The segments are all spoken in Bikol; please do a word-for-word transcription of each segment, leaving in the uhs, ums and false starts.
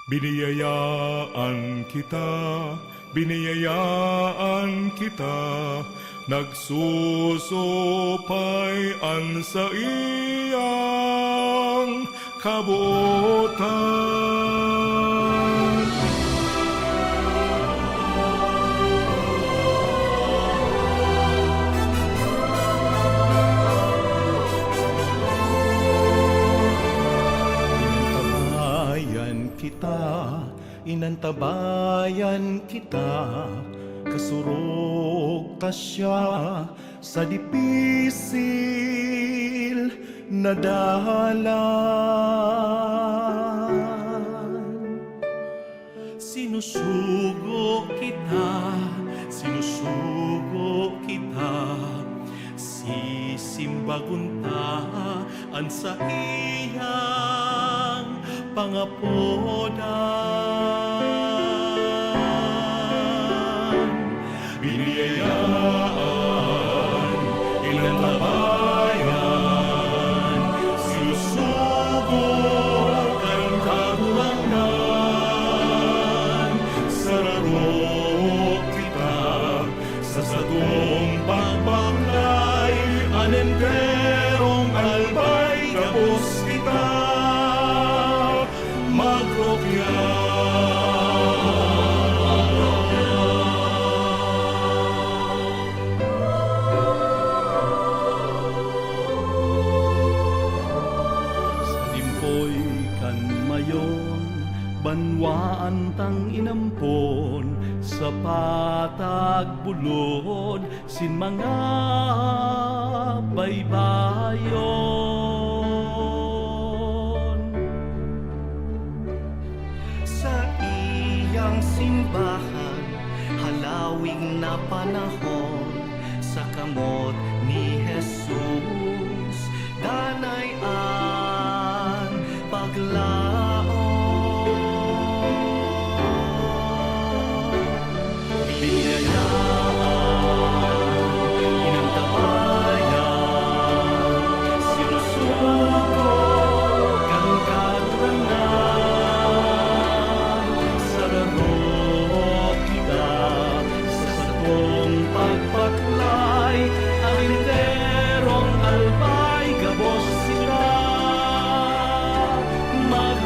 Biniyayaan kita, biniyayaan kita, nagsusupay an saiyang kabotan. Inantabayan kita, inantabayan kita, kasurog ta siya sa dipisil na dalan. Sinusugo kita, sinusugo kita, sisimbagon ta an saiyang pangapodan. Biniyayaan, inantabayan, sinusugo kan Kagurangnan. Sararo kita sa satong pagbaklay, an enterong albay gabos kita magrokya. Sa limpoy kan mayon, banwaan tang inampon, sa patag bulod sin mga baybayon. Saiyang simbahan, halawig na panahon, sa kamot ni Jesus, danay an paglaom. Biniyayaan, inantabayan, sinusugo kan Kagurangnan. Sararo kita sa satong pagbaklay, an enterong albay gabos kita mag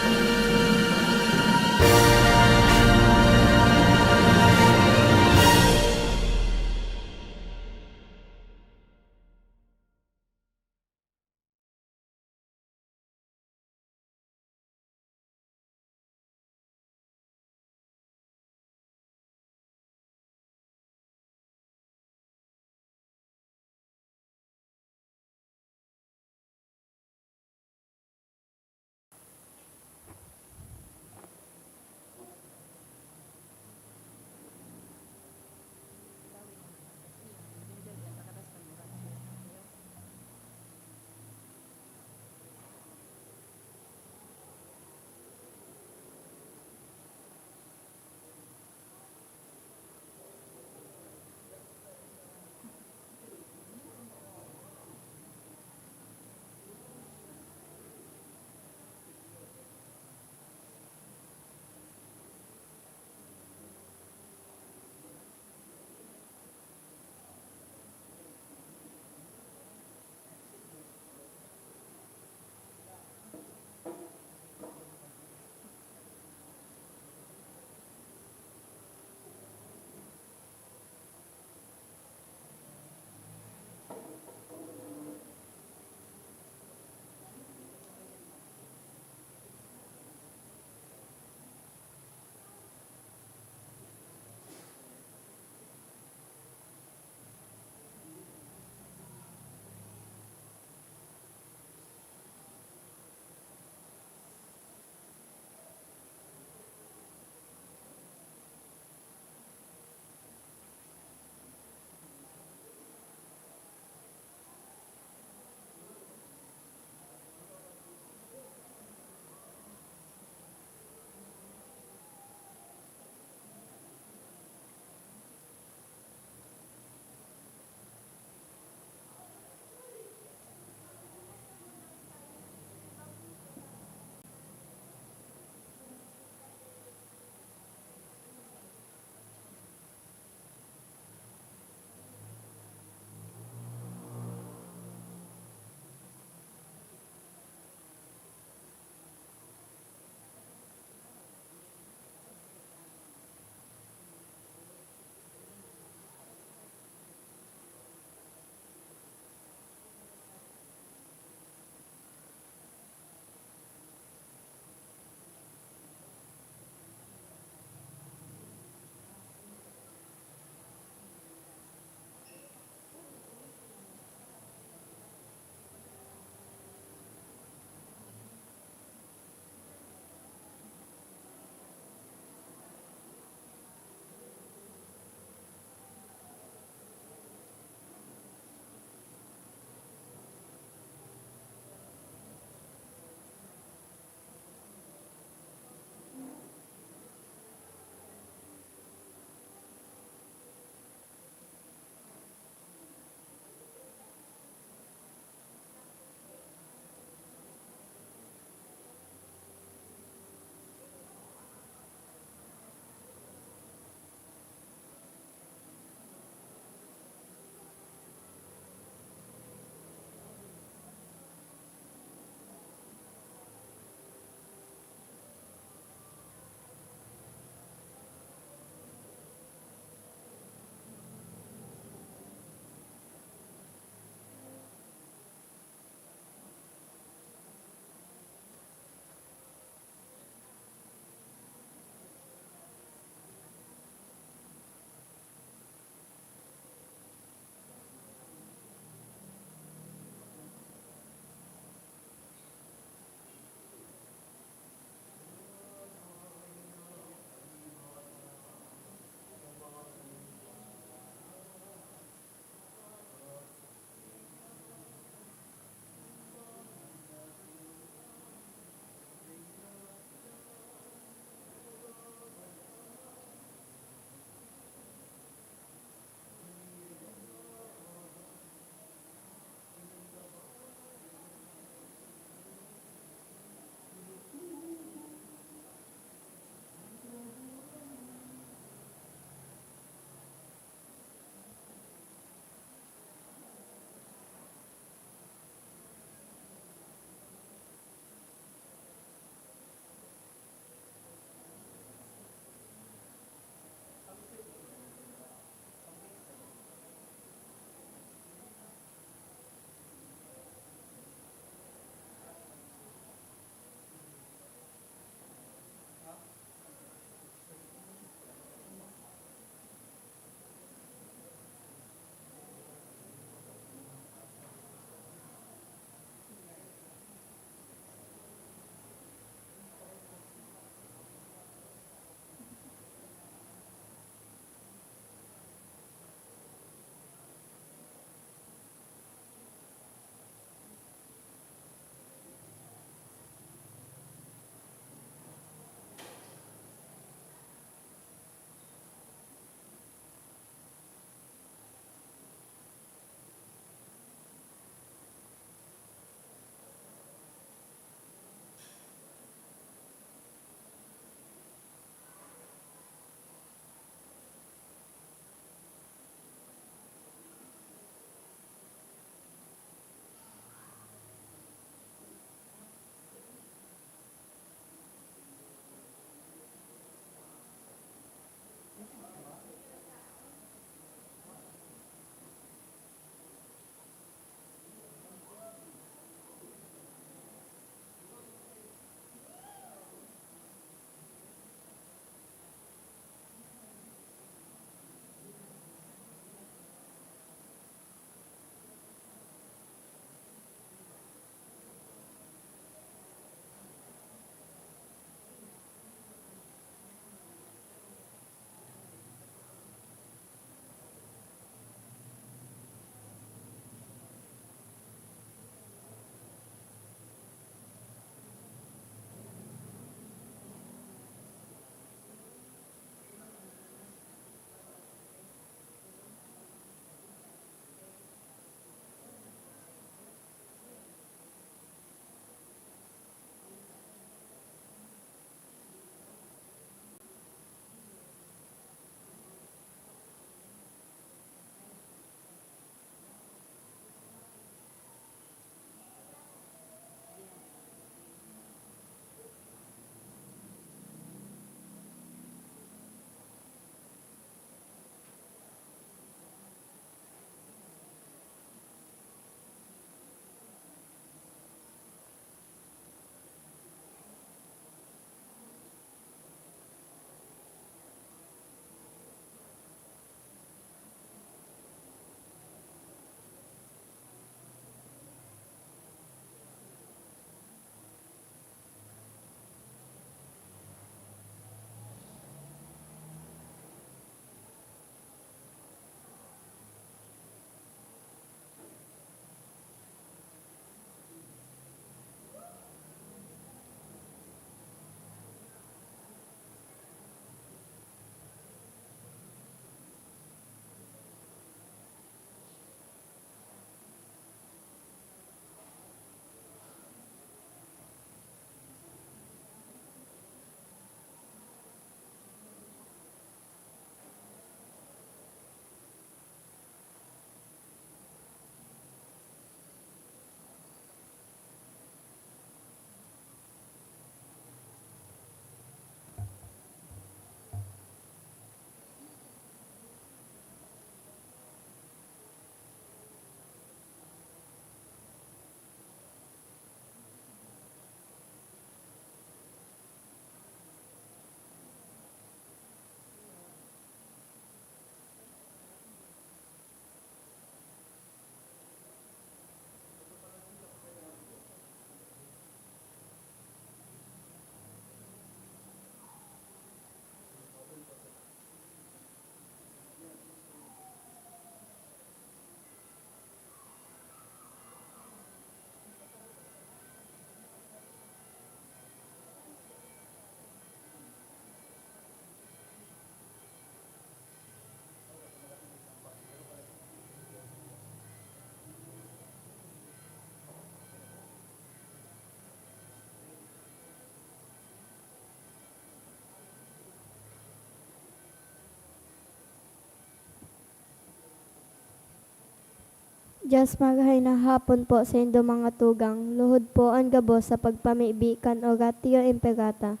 Diyos, marahay na hapon po saindo mga tugang. Luhod po an gabos sa pagpamibi kan Oratio Imperata.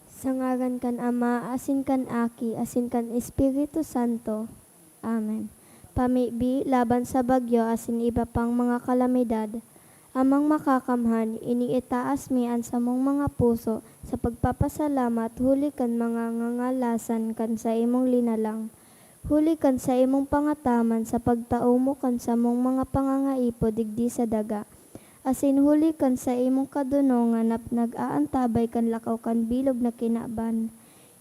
Sa ngaran kan Ama, asin kan Aki, asin kan Espiritu Santo. Amen. Pamibi laban sa bagyo asin iba pang mga kalamidad. Amang Makakamhan, iniitaas mi an samong mga puso sa pagpapasalamat huli kan mga ngangalasan kan saimong linalang, huli kan saimong pangataman sa pagtao mo kan samong mga pangangaipo digdi sa daga, asin huli kan saimong kadonongan na nag-aantabay kan lakaw kan bilog na kinaban.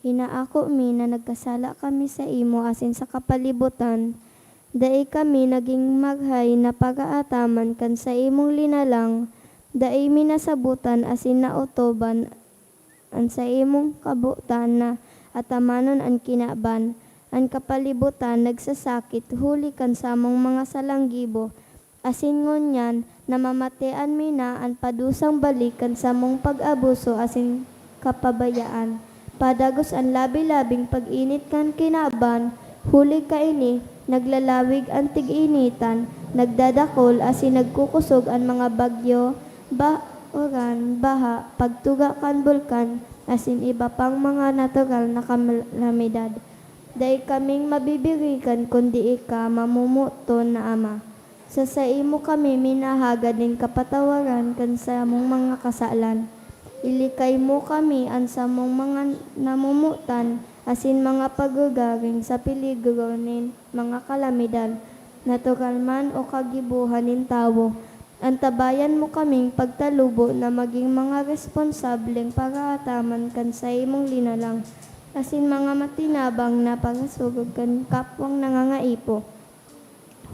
Inaako mi na nagkasala kami saimo asin sa kapalibutan. Dai kami nagin marahay na paraataman kan saimong linalang. Dai mi nasabotan asin naotoban an saimong kabotan na atamanon an kinaban. An kapalibutan nagsasakit huli kan samong mga salang gibo, asin ngunyan namamatean mi na an padusang balik kan samong pag-abuso asin kapabayaan. Padagos an labi-labing pag-init kan kinaban, huli kaini, naglalawig an tig-initan, nagdadakol asin nagkukosog an mga bagyo, ba-, uran, baha, pagtuga kan bulkan, asin iba pang mga natural na kalamidad. Dai kaming mabibirikan kundi ika, mamomoton na Ama. Sa saimo kami minahagad nin kapatawaran kan samong mga kasalan. Ilikay mo kami, an samong mga namomotan, asin mga pagrugaring sa peligro nin mga kalamidad, natural man o kagibohan nin tawo. Antabayan mo kaming pagtalubo na magin mga responsableng paraataman kan saimong linalang, asin mga matinabang na parasurog kan kapwang nangangaipo.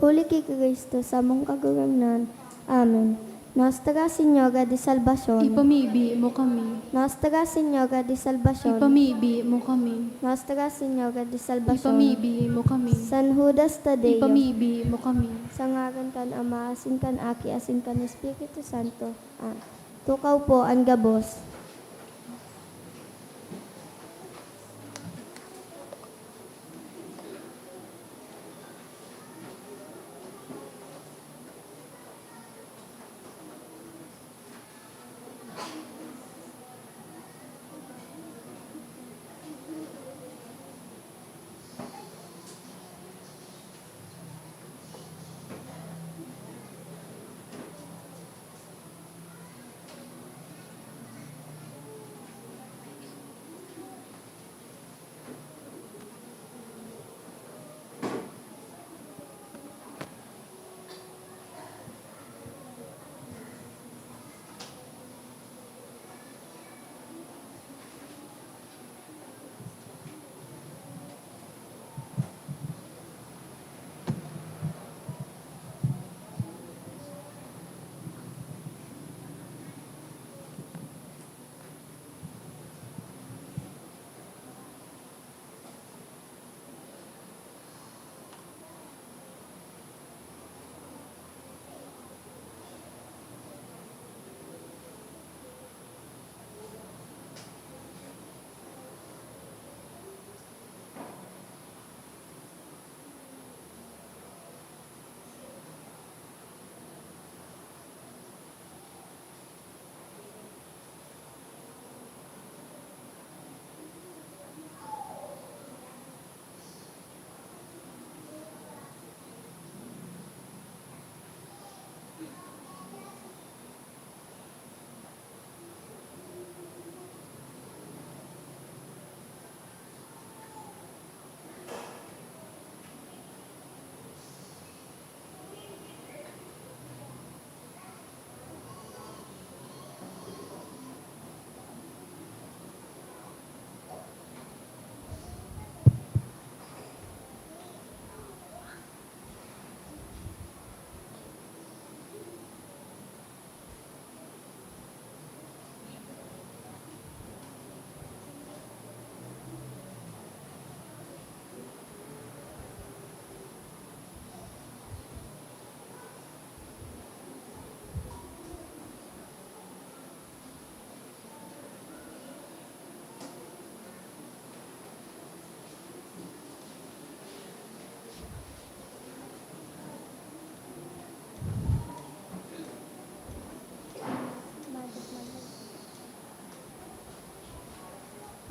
Huli ki Cristo, samong Kagurangnan. Amen. Nuestra Señora de Salvacion. Ipamibi mo kami. Nuestra Señora de Salvacion. Ipamibi mo kami. Nuestra Señora de Salvacion. Ipamibi mo kami. San Judas Tadeo. Ipamibi mo kami. Sa ngaran kan Ama, asin kan Aki, asin kan Espiritu Santo. Ah, tukaw po an gabos.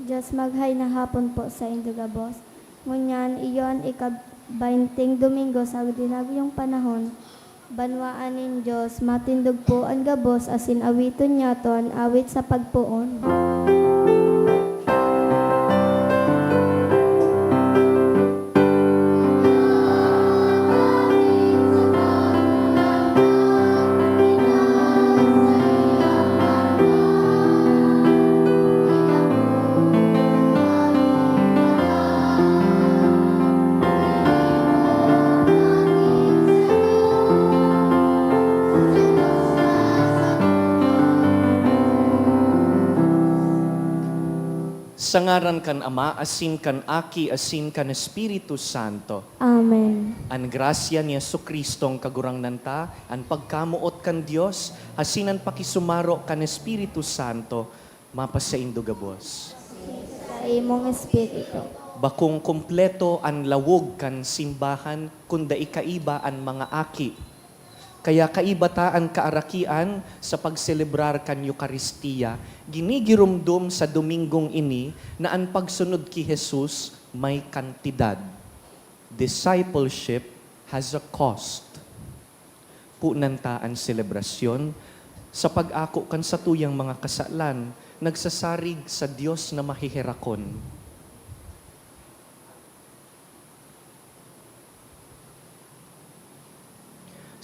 Diyos, maghay na hapon po saindo gabos. Ngunyan, iyo an ika-baynting Domingo sa ordinaryong panahon. Banwaan nin Diyos, matindog po an gabos asin awiton niyato an awit sa pagpoon. Sa ngaran kan Ama, asin kan Aki, asin kan Espiritu Santo. Amen. An grasya ni Jesu-Cristong Kagurangnan ta, an pagkamoot kan Dios, asin an pakisumaro kan Espiritu Santo, mapasaindo gabos. Sa imong espiritu. Bakong kumpleto an lawog kan simbahan kun dai kaiba an mga aki. Kaya kaiba ta an kaarakian sa pagselebrar kan Eukaristia, ginigiromdom sa Domingong ini na an pagsunod ki Jesus may kantidad. Discipleship has a cost. Punan ta an selebrasyon sa pag-ako kan satuyang mga kasalan, nagsasarig sa Dios na maheherakon.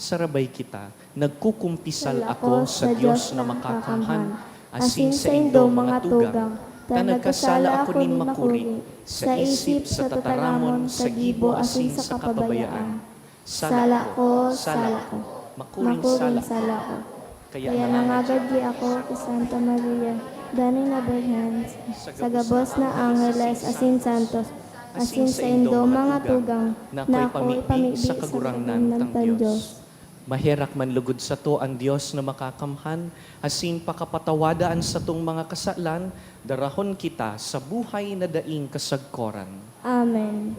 Sarabay kita, nagkukumpisal ako sa Dios na makakamhan, asin saindo mga tugang, ta nagkasala ako nin makuri, sa isip, sa tataramon, sa gibo, asin sa kapabayaan. Sala ko, sala ko, makuring sala ko. Kaya nangangagad di ako ki Santa Maria, danay na Birhen, sa gabos na angheles asin santos, asin saindo mga tugang, na ako ipamibi sa Kagurangnan tang Dios. Maherak man lugod sato an Dios na makakamhan, asin pakapatawada an satong mga kasalan, darahon kita sa buhay na daing kasagkoran. Amen.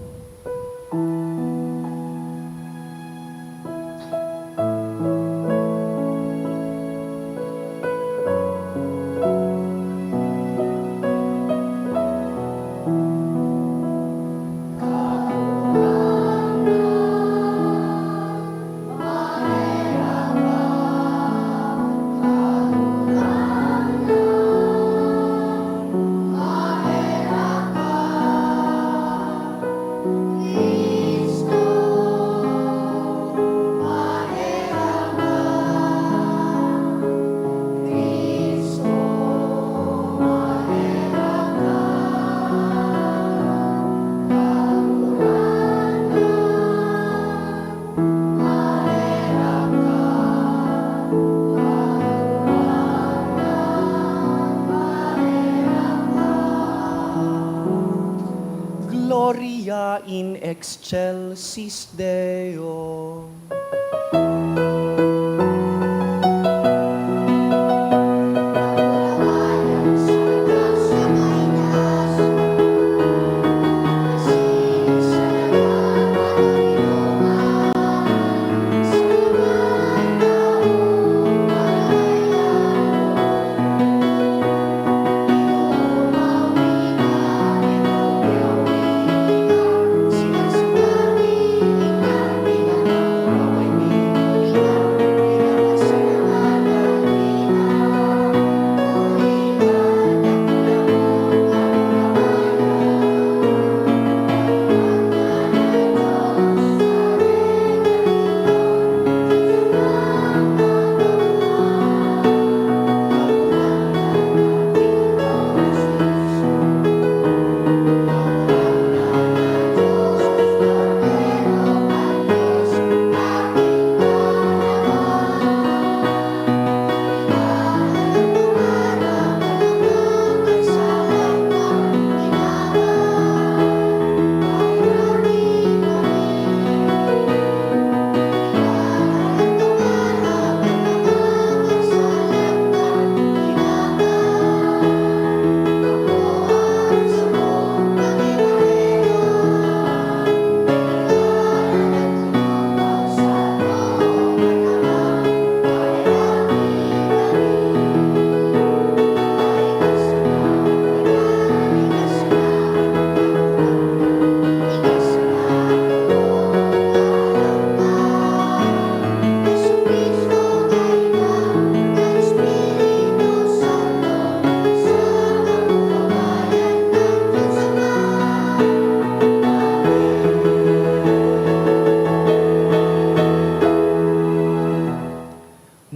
Gloria in excelsis Deo.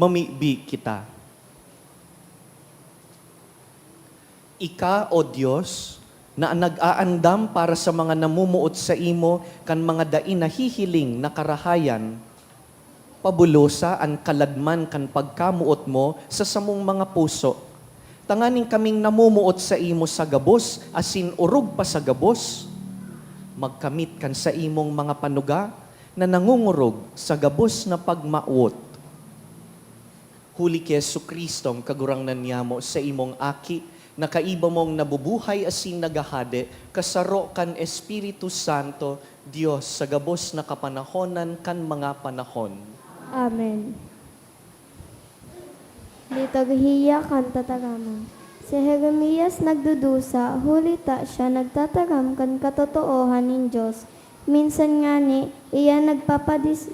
Humibi kita. Ika, O Dios, na nag-aandam para sa mga namumuot saimo kan mga dai nahihiling na karahayan, pabulosa an kaladman kan pagkamoot mo sa samong mga puso, tanganing kaming namumuot saimo sa gabos asin orog pa sa gabos, magkamit kan saimong mga panuga na nangongorog sa gabos na pagmawot. Huli ki Jesu-Cristo, an Kagurangnan niyamo, saimong Aki, na kaiba mong nabubuhay asin naghahade, kasaro kan Espiritu Santo, Dios, sa gabos na kapanahonan kan mga panahon. Amen. Liturhiya kan Tataramon. Si Jeremias nagdudusa, huli ta siya nagtataram kan katotoohan nin Dios. Minsan ngani, iya nagpapadis-,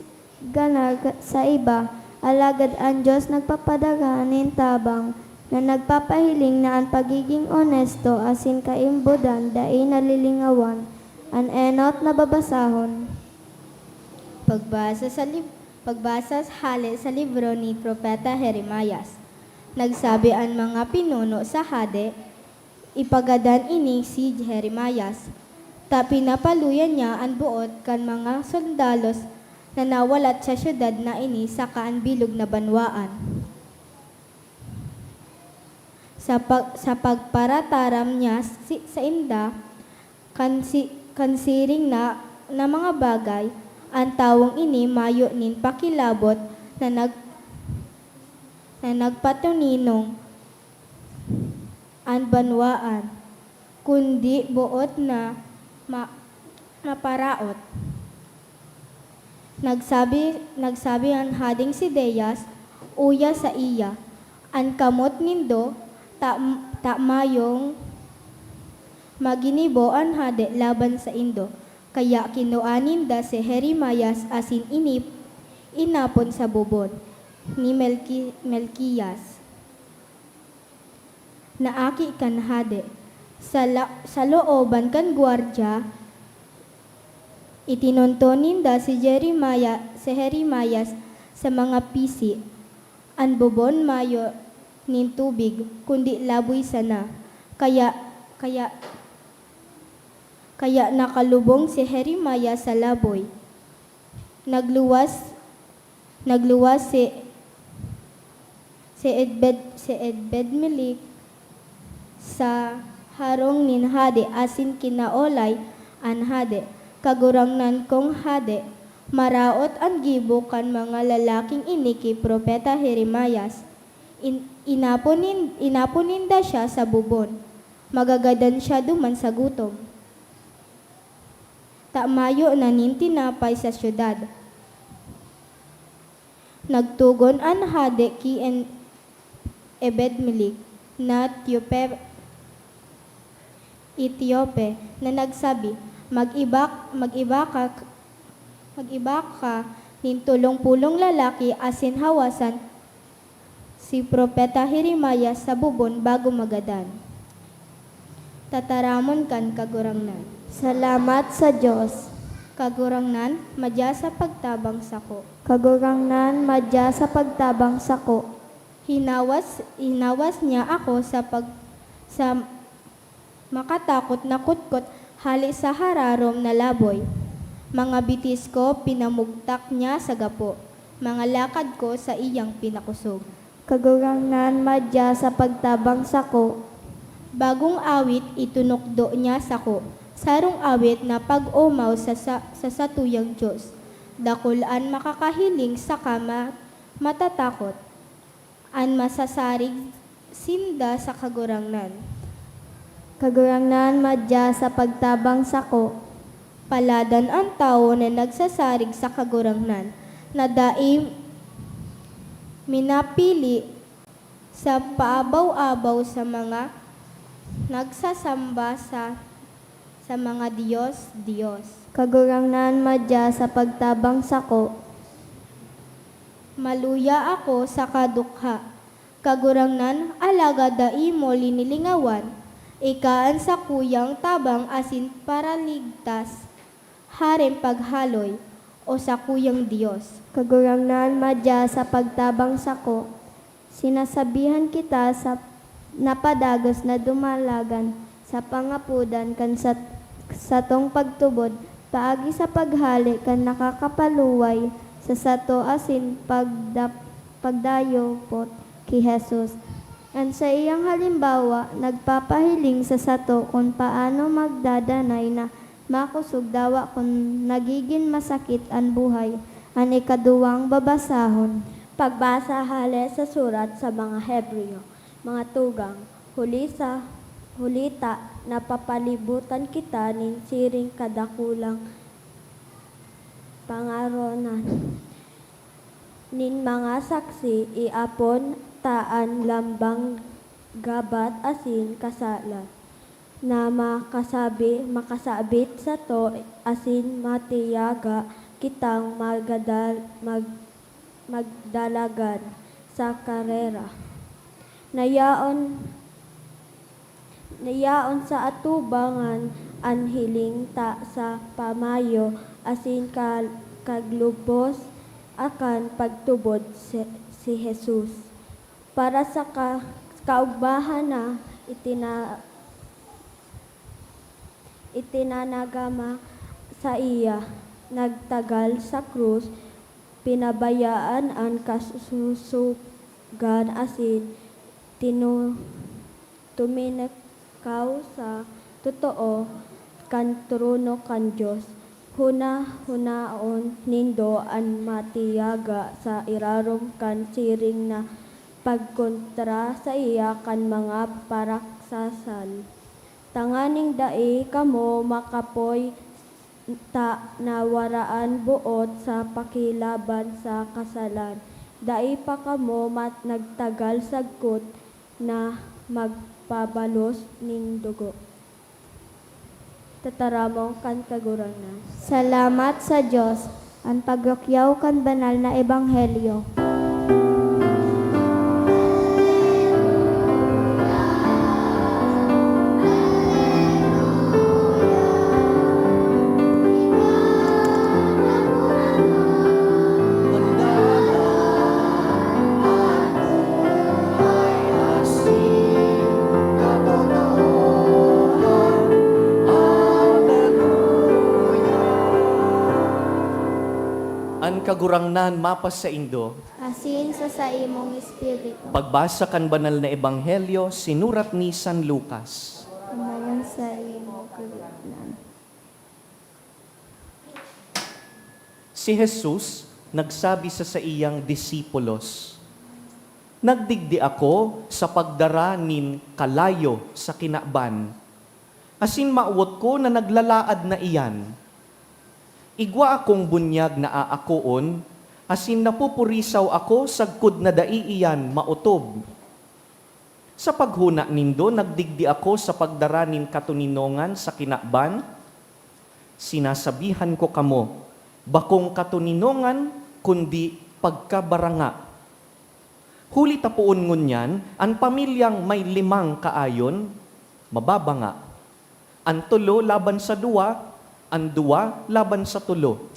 ganar sa iba, alagad an Dios nagpapadara nin tabang na nagpapahiling na an pagiging onesto asin kaimbodan dai nalilingawan. An enot na babasahon. Pagbasa sa lib-, pagbasa hale sa libro ni Propeta Jeremias. Nagsabi an mga pinuno sa hade, "Ipagadan ini si Jeremias, ta pinapaluya niya an boot kan mga soldados na nawalat sa syudad na ini saka an bilog na banwaan." Sa pag-, sa pagparataram niya si, sainda, kan si, kan siring na, na mga bagay, an tawong ini mayo nin pakilabot na nag-, na nagpatuninong an banwaan, kundi boot na ma-, maparaot. Nagsabi, nagsabi an hadeng Sedeas, "Uya saiya, an kamot nindo, ta-, ta mayong maginibo an hade laban saindo." Kaya kinua ninda si Jeremias asin inip-, inapon sa bubon ni Melki-, Melkias, na aki kan hade. Sa la-, sa looban kan gwardiya, itinunton ninda si Jeremiah, si Jeremias sa mga pisi. An bubon mayo nin tubig, kundi laboy sana. Kaya, kaya, kaya nakalubong si Jeremias sa laboy. Nagluwas, nagluwas si, si Ebed-, si Ebed-Melek sa harong nin hade asin kinaolay an hade, "Kagurangnan kong hade, maraot an gibo kan mga lalaking ini ki Propeta Jeremias. In-, inapon nin-, inapon ninda siya sa bubon. Magagadan siya duman sa gutom." Ta mayo na nin tinapay sa syudad. Nagtugon an hade ki En-, Ebed-Melek na Tiope-, Etiope, na nagsabi, "Mag-iba, mag-iba ka, mag-iba ka nin tolong pulong lalaki asin hawasan si Propeta Jeremias sa bubon bago magadan." Tataramon kan Kagurangnan. Salamat sa Dios. Kagurangnan, madya sa pagtabang sako. Kagurangnan, madya sa pagtabang sako. Hinawas, hinawas niya ako sa pag-, sa makatakot na kutkot hale sa hararom na laboy. Mga bitis ko pinamugtak niya sa gapo, mga lakad ko saiyang pinakosog. Kagurangnan, madya sa pagtabang sako. Bagong awit itinukdo niya sako, sarong awit na pag-omaw sa, sa, sa satuyang Dios. Dakul an makakahiling saka ma-, matatakot, an masasarig sinda sa Kagurangnan. Kagurangnan, madya sa pagtabang sako. Paladan an tawo na nagsasarig sa Kagurangnan, na dai minapili sa paabaw-abaw sa mga nagsasamba sa, sa mga dios-dios. Kagurangnan, madya sa pagtabang sako. Maluya ako sa kadukha, Kagurangnan, alagad dai mo linilingawan. Ika an sakuyang tabang asin paraligtas, hareng paghaloy. O sakuyang Dios. Kagurangnan, madya sa pagtabang sako, sinasabihan kita sa napadagos na dumalagan sa pangapodan kan sat-, satong pagtubod paagi sa paghale kan nakakapaluway sa sato asin pagda-, pagdayupot ki Jesus. An saiyang halimbawa nagpapahiling sa sato kun paano magdadanay na makosog dawa kun nagigin masakit an buhay. An ikaduwang babasahon. Pagbasa hale sa surat sa mga Hebreo, mga tugang, huli sa, huli ta napapalibutan kita nin siring kadakulang pangaronan nin mga saksi, iapon ta an lambang gabat asin kasalan na makasabi, makasabit sato asin matiyaga kitang magadal-, mag-, magdalagan sa karera. Nayaon, nayaon sa atubangan an hiling ta sa pamayo asin ka-, kaglubos akan pagtubod si, si Jesus. Para sa ka-, kaugmahan na itina-, itinanagama saiya, nagtagal sa krus, pinabayaan an kasusugan asin tinu-, tuminikaw sa totoo kan trono kan Dios. Huna-hunaon nindo an matiyaga sa irarom kan siring na pagkontra saiya kan mga paraksasal, tanganing dai kamo makapoy ta na waraan boot sa pakilaban sa kasalan. Dai pa kamo mat-, nagtagal sagkod na magpabalos nin dugo. Tataramon kan Kagurangnan. Salamat sa Dios, an pagrukyaw kan banal na ebanghelyo. An Kagurangnan mapasaindo. Asin sa saimong espiritu. Pagbasa kan Banal na Ebanghelyo sinurat ni San Lucas. Alang sa imo, Kagurangnan. Si Jesus nagsabi sa saiyang disipulos, "Nagdigdi ako sa pagdara nin kalayo sa kinaban, asin mawot ko na naglalaad na iyan. Igwa akong bunyag na aakoon, asin napupurisaw ako sagkod na dai iyan maotob." Sa paghona nindo, nagdigdi ako sa pagdara nin katoninongan sa kinaban? Sinasabihan ko kamo, bakong katoninongan, kundi pagkabaranga. Huli ta poon ngunyan, an pamilyang may limang kaayon, mababanga. An tolo laban sa duwa, an duwa laban sa tolo.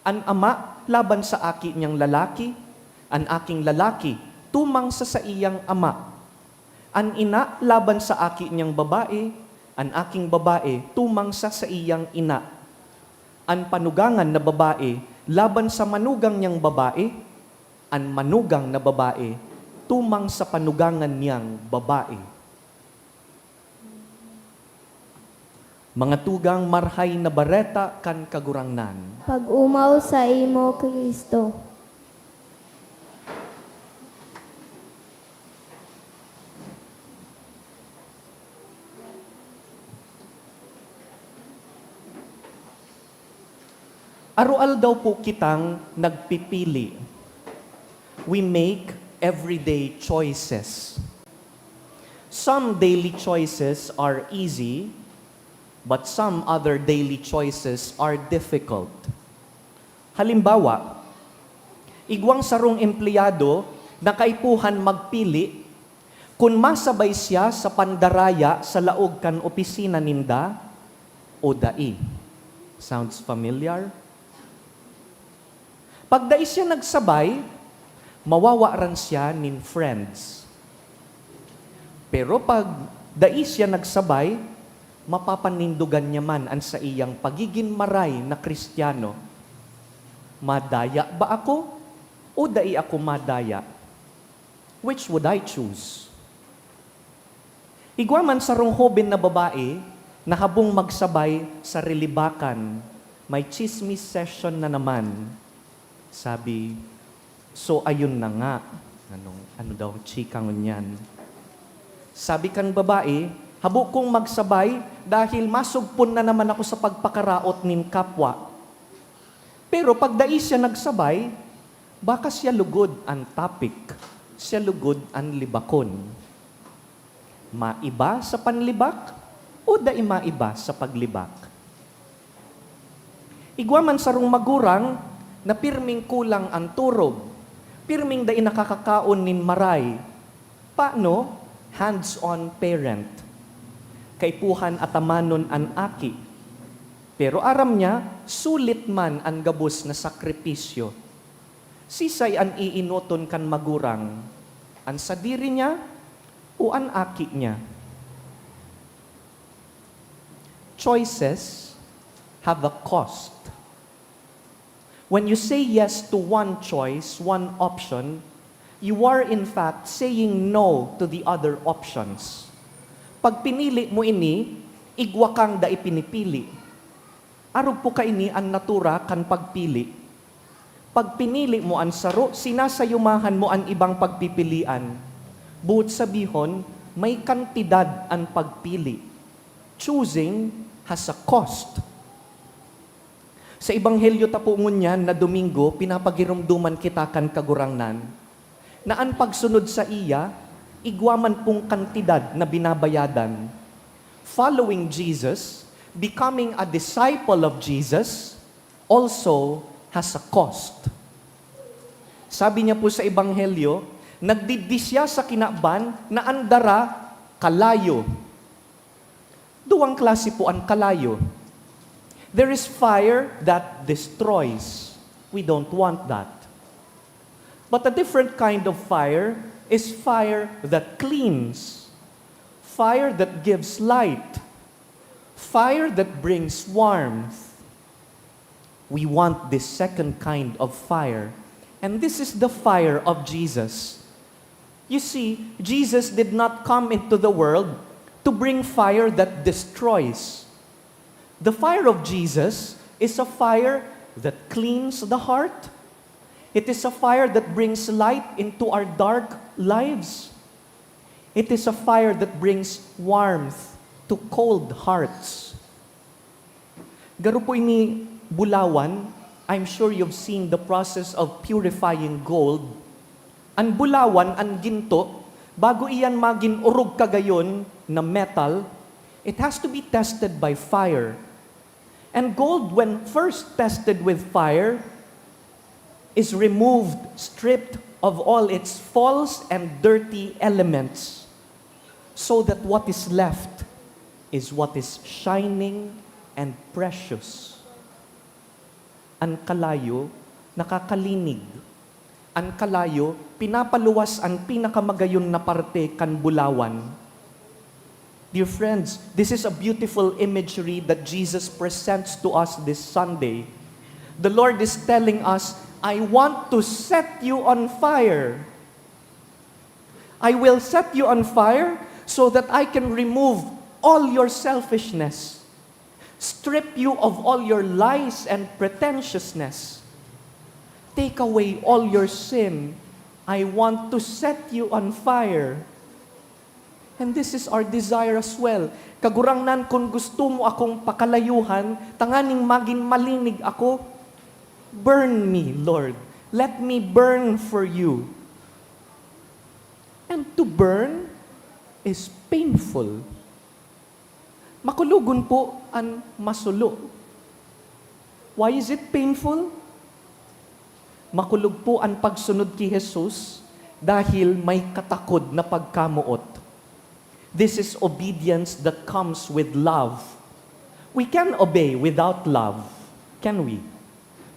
An ama laban sa aki niyang lalaki, an aking lalaki tumang sa saiyang ama. An ina laban sa aki niyang babae, an aking babae tumang sa saiyang ina. An panugangan na babae laban sa manugang niyang babae, an manugang na babae tumang sa panugangan niyang babae. Mga tugang, Marahay na Bareta kan Kagurangnan. Pag-omaw saimo, Cristo. Aroaldaw po kitang nagpipili. We make everyday choices. Some daily choices are easy, but some other daily choices are difficult. Halimbawa, igwang sarong empleyado na kaipuhan magpili kun masabay siya sa pandaraya sa laog kan opisina ninda o dai. Sounds familiar? Pag dai siya nagsabay, mawawaran siya nin friends. Pero pag dai siya nagsabay, mapapanindogan niya man an saiyang pagigin maray na Kristiyano. Madaya ba ako o dai ako madaya? Which would I choose? Igwa man sarong hoben na babae na habong magsabay sa relibakan, may chismis session na naman. Sabi, "So, ayun na nga." Anong, ano daw ang chika ngunyan? Sabi kan babae, "Habo kong magsabay dahil masugpon na naman ako sa pagpakaraot nin kapwa." Pero pag dai siya nagsabay, baka siya lugod an topic, siya lugod an libakon. Maiba sa panlibak o dai maiba sa paglibak? Igwa man sarong magurang na pirming kulang an turog, pirming dai nakakakaon nin maray. Paano? Hands-on parent. Kaipuhan atamanon an aki. Pero aram niya, sulit man an gabos na sakripisyo. Sisay an iinoton kan magurang? An sadiri niya o an aki niya? Choices have a cost. When you say yes to one choice, one option, you are in fact saying no to the other options. Pag pinili mo ini, igwa kang dai pinipili. Arog po kaini an natura kan pagpili. Pag pinili mo an saro, sinasayumahan mo an ibang pagpipilian. Buot sabihon, may kantidad an pagpili. Choosing has a cost. Sa Ebanghelyo ta po ngunyan na Domingo, pinapagiromdoman kita kan Kagurangnan na an pagsunod saiya, igwa man pong kantidad na binabayadan. Following Jesus, becoming a disciple of Jesus, also has a cost. Sabi niya po sa Ebanghelyo, "Nagdigdi siya sa kinaban na an dara kalayo." Duwang klase po an kalayo. There is fire that destroys. We don't want that. But a different kind of fire is fire that cleans, fire that gives light, fire that brings warmth. We want this second kind of fire. And this is the fire of Jesus. You see, Jesus did not come into the world to bring fire that destroys. The fire of Jesus is a fire that cleans the heart. It is a fire that brings light into our dark lives. It is a fire that brings warmth to cold hearts. Garo po ini bulawan. I'm sure you've seen the process of purifying gold. An bulawan, an ginto, bago iyan magin orog kagayon na metal, it has to be tested by fire. And gold, when first tested with fire, is removed, stripped of all its false and dirty elements, so that what is left is what is shining and precious. An kalayo nakakalinig. An kalayo pinapaluwas an pinakamagayon na parte kan bulawan. Dear friends, this is a beautiful imagery that Jesus presents to us this Sunday. The Lord is telling us, "I want to set you on fire. I will set you on fire so that I can remove all your selfishness, strip you of all your lies and pretentiousness, take away all your sin. I want to set you on fire." And this is our desire as well. "Kagurangnan, kun gusto mo akong pakalayuhan, tanganing magin malinig ako, burn me, Lord. Let me burn for you." And to burn is painful. Makulogon po an masulo. Why is it painful? Makulog po an pagsunod ki Jesus dahil may katakod na pagkamoot. This is obedience that comes with love. We can obey without love, can we?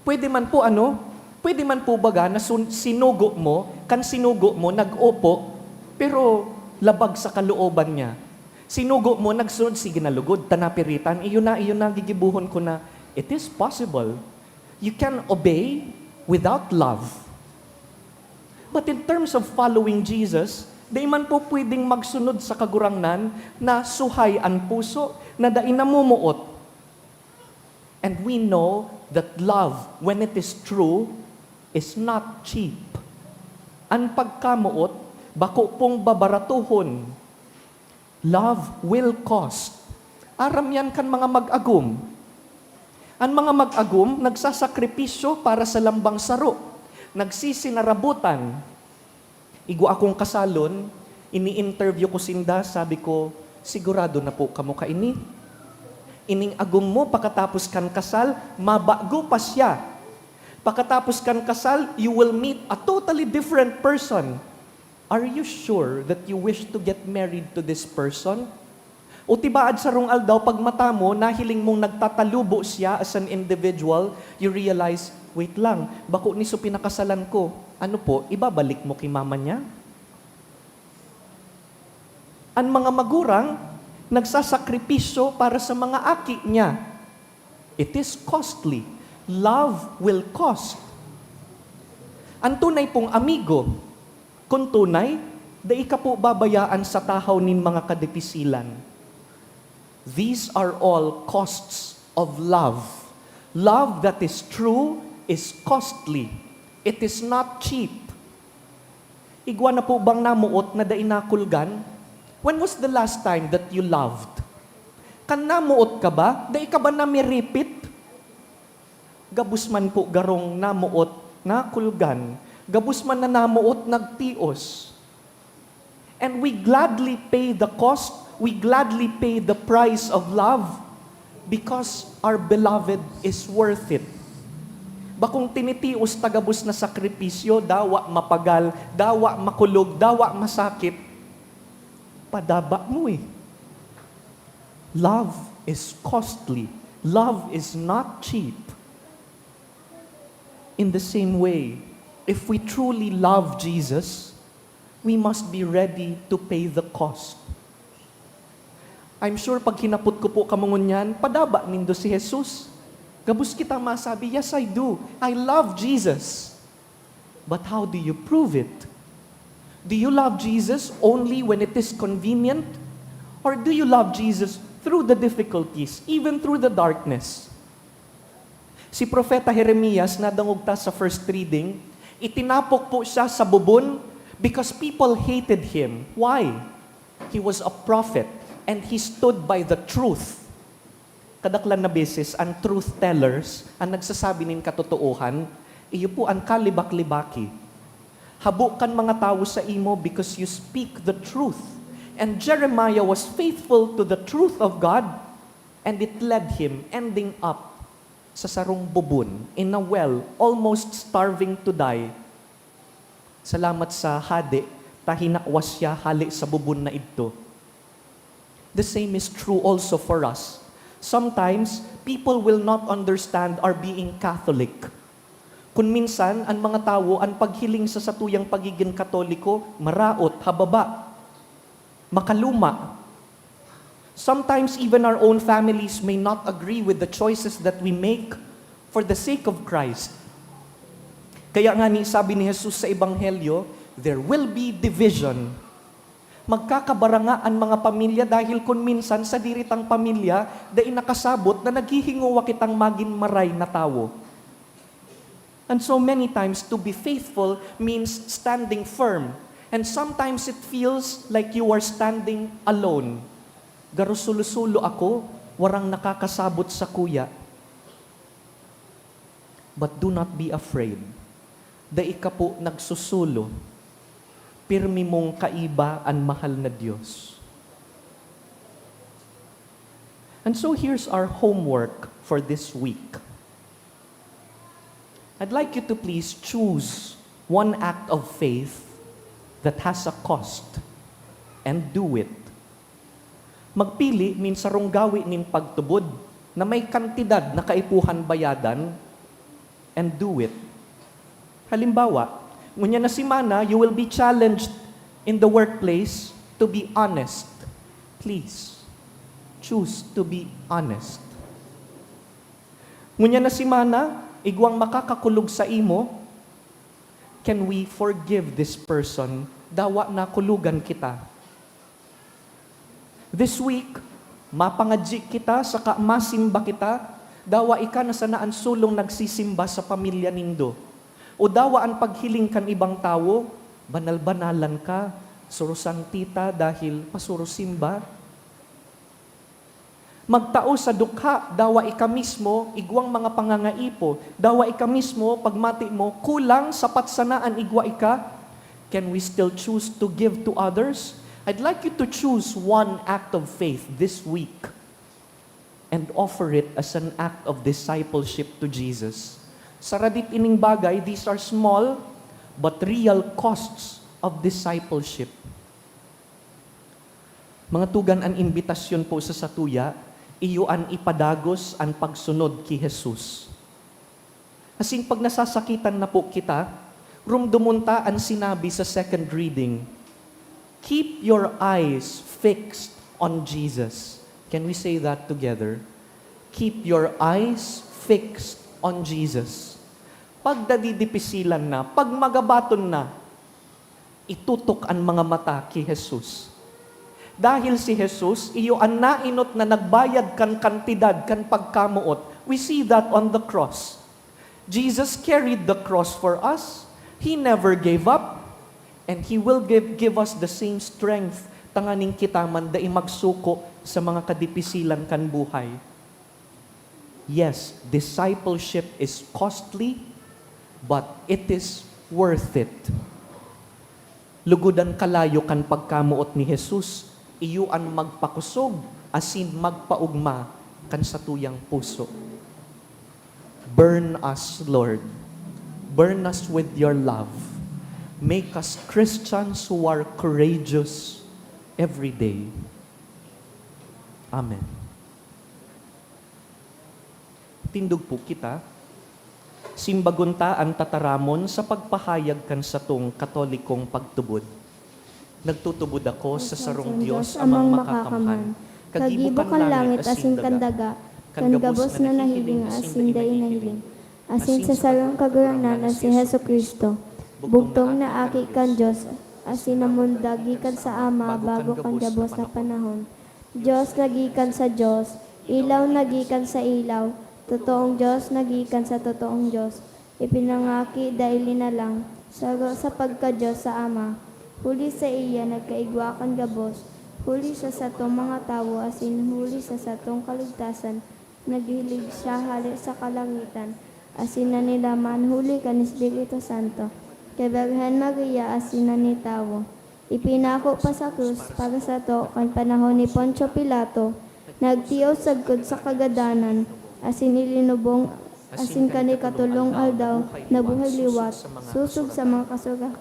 Pwede man po, ano? Pwede man po baga na sun-, sinugo mo, kan sinugo mo, nag-opo, pero labag sa kalooban niya. Sinugo mo, nagsunod, sige na lugod, ta napiritan, iyo na, iyo na, gigibuhon ko na. It is possible. You can obey without love. But in terms of following Jesus, dai man po pwedeng magsunod sa Kagurangnan na suhay an puso, na dai namumuot. And we know that love, when it is true, is not cheap. An pagkamoot, bako pong babaratuhon. Love will cost. Aram yan kan mga mag-agom. An mga mag-agom nagsasakripisyo para sa lambang saro, nagsisinarabutan. Igwa akong kasalon, ini-interview ko sinda, sabi ko, "Sigurado na po kamo kaini? Ining agom mo, pakatapos kan kasal, mabago pa siya. Pakatapos kan kasal, you will meet a totally different person. Are you sure that you wish to get married to this person?" O tibaad sarong aldaw, pagmata mo, nahiling mong nagtatalubo siya as an individual, you realize, "Wait lang, bako ni so pinakasalan ko. Ano po, ibabalik mo ki mama niya?" An mga magurang nagsasakripisyo para sa mga aki niya. It is costly. Love will cost. An tunay pong amigo, kun tunay, dai ka po babayaan sa tahaw nin mga kadipisilan. These are all costs of love. Love that is true is costly. It is not cheap. Igwa na po bang namoot na dai nakulgan? When was the last time that you loved? Kan namoot ka ba, dai ka ba namiripit? Gabos man po garong namoot, nakulgan. Gabos man na namoot, nagtios. And we gladly pay the cost, we gladly pay the price of love because our beloved is worth it. Bakong tinitios ta gabos na sakripisyo, dawa mapagal, dawa makulog, dawa masakit, padaba mo eh. Love is costly. Love is not cheap. In the same way, if we truly love Jesus, we must be ready to pay the cost. I'm sure pag hinapot ko po kamo ngunyan, padaba nindo si Jesus. Gabos kita masabi, "Yes, I do. I love Jesus." But how do you prove it? Do you love Jesus only when it is convenient? Or do you love Jesus through the difficulties, even through the darkness? Si Propeta Jeremias, nadangog ta sa first reading, itinapok po siya sa bubon because people hated him. Why? He was a prophet and he stood by the truth. Kadaklan na beses, an truth tellers, an nagsasabi nin katotoohan, iyo po an kalibak-libaki. Habo kan mga tawo sa imo because you speak the truth. And Jeremiah was faithful to the truth of God, and it led him ending up sa sarong bubon, in a well, almost starving to die. Salamat sa Hade, ta hinakwas siya hale sa bubon na idto. The same is true also for us. Sometimes, people will not understand our being Catholic. Kun minsan, an mga tawo, an paghiling sa satuyang pagigin Katoliko, maraot, hababa, makaluma. Sometimes even our own families may not agree with the choices that we make for the sake of Christ. Kaya nga ni, sabi ni Jesus sa Ebanghelyo, "There will be division." Magkakabaranga an mga pamilya dahil kun minsan sadiri tang pamilya dai nakasabot na naghihingowa kitang magin maray na tawo. And so many times, to be faithful means standing firm. And sometimes it feels like you are standing alone. Garo sulo-sulo ako, warang nakakasabot sakuya. But do not be afraid. Dai ka po nagsusulo. Pirmi mong kaiba an mahal na Dios. And so here's our homework for this week. I'd like you to please choose one act of faith that has a cost and do it. Magpili nin sarong gawi nin pagtubod na may kantidad na kaipuhan bayadan and do it. Halimbawa, ngunyan na semana, you will be challenged in the workplace to be honest. Please, choose to be honest. Ngunyan na semana, igwang makakakulog sa imo, can we forgive this person? Dawa nakulogan kita. This week, mapangadyi kita saka masimba kita, dawa ika na sana an solong nagsisimba sa pamilya nindo. O dawa an paghiling kan ibang tawo, banal-banalan ka, surusan tita dahil pasurusimba. Magtao sa dukha, dawa ika mismo, igwang mga pangangaipo, dawa ika mismo, pagmati mo, kulang, sapat sana an igwa ika, can we still choose to give to others? I'd like you to choose one act of faith this week and offer it as an act of discipleship to Jesus. Sa radit ining bagay, these are small but real costs of discipleship. Mga tugang, an imbitasyon po sa satuya, iyo an ipadagos an pagsunod ki Jesus. Asin pag nasasakitan na po kita, rumdomon ta an sinabi sa second reading, "Keep your eyes fixed on Jesus." Can we say that together? "Keep your eyes fixed on Jesus." Pag nadidipisilan na, pag magabaton na, itutok an mga mata ki Jesus. Dahil si Jesus, iyo an naenot na nagbayad kan kantidad kan pagkamoot. We see that on the cross. Jesus carried the cross for us. He never gave up. And He will give, give us the same strength tanganing kita man dai magsuko sa mga kadipisilan kan buhay. Yes, discipleship is costly, but it is worth it. Lugod an kalayo kan pagkamoot ni Jesus, iyo an magpakusog asin magpaogma kan satuyang puso. Burn us, Lord. Burn us with your love. Make us Christians who are courageous every day. Amen. Tindog po kita. Simbagon ta an tataramon sa pagpahayag kan satong Katolikong pagtubod. Nagtutubod ako sa sarong Dios, Amang Makakamhan, kagibo kan langit asin kan daga, kan gabos na nahiling asin dai nahiling, asin sa sarong Kagurangnan na si Jesu-Cristo, bugtong na Aki kan Dios, asin namundag gikan sa Ama bago kan gabos na panahon. Dios na gikan sa Dios, ilaw na gikan sa ilaw, totoong Dios na gikan sa totoong Dios, ipinangaki dai linalang, saro sa pagka-Dios sa Ama. Huli saiya nagkaigwa kan gabos, huli sa satong mga tawo asin huli sa satong kaligtasan, naghilig siya hale sa kalangitan, asin nanilaman huli kan Espiritu Santo, ki Birhen Maria asin nanitawo. Ipinako pa sa krus para sato kan panahon ni Poncio Pilato, nagtios sagkod sa kagadanan, asin ilinubong, asin kan ikatolong aldaw nabuhay liwat, sosog sa mga kasura-,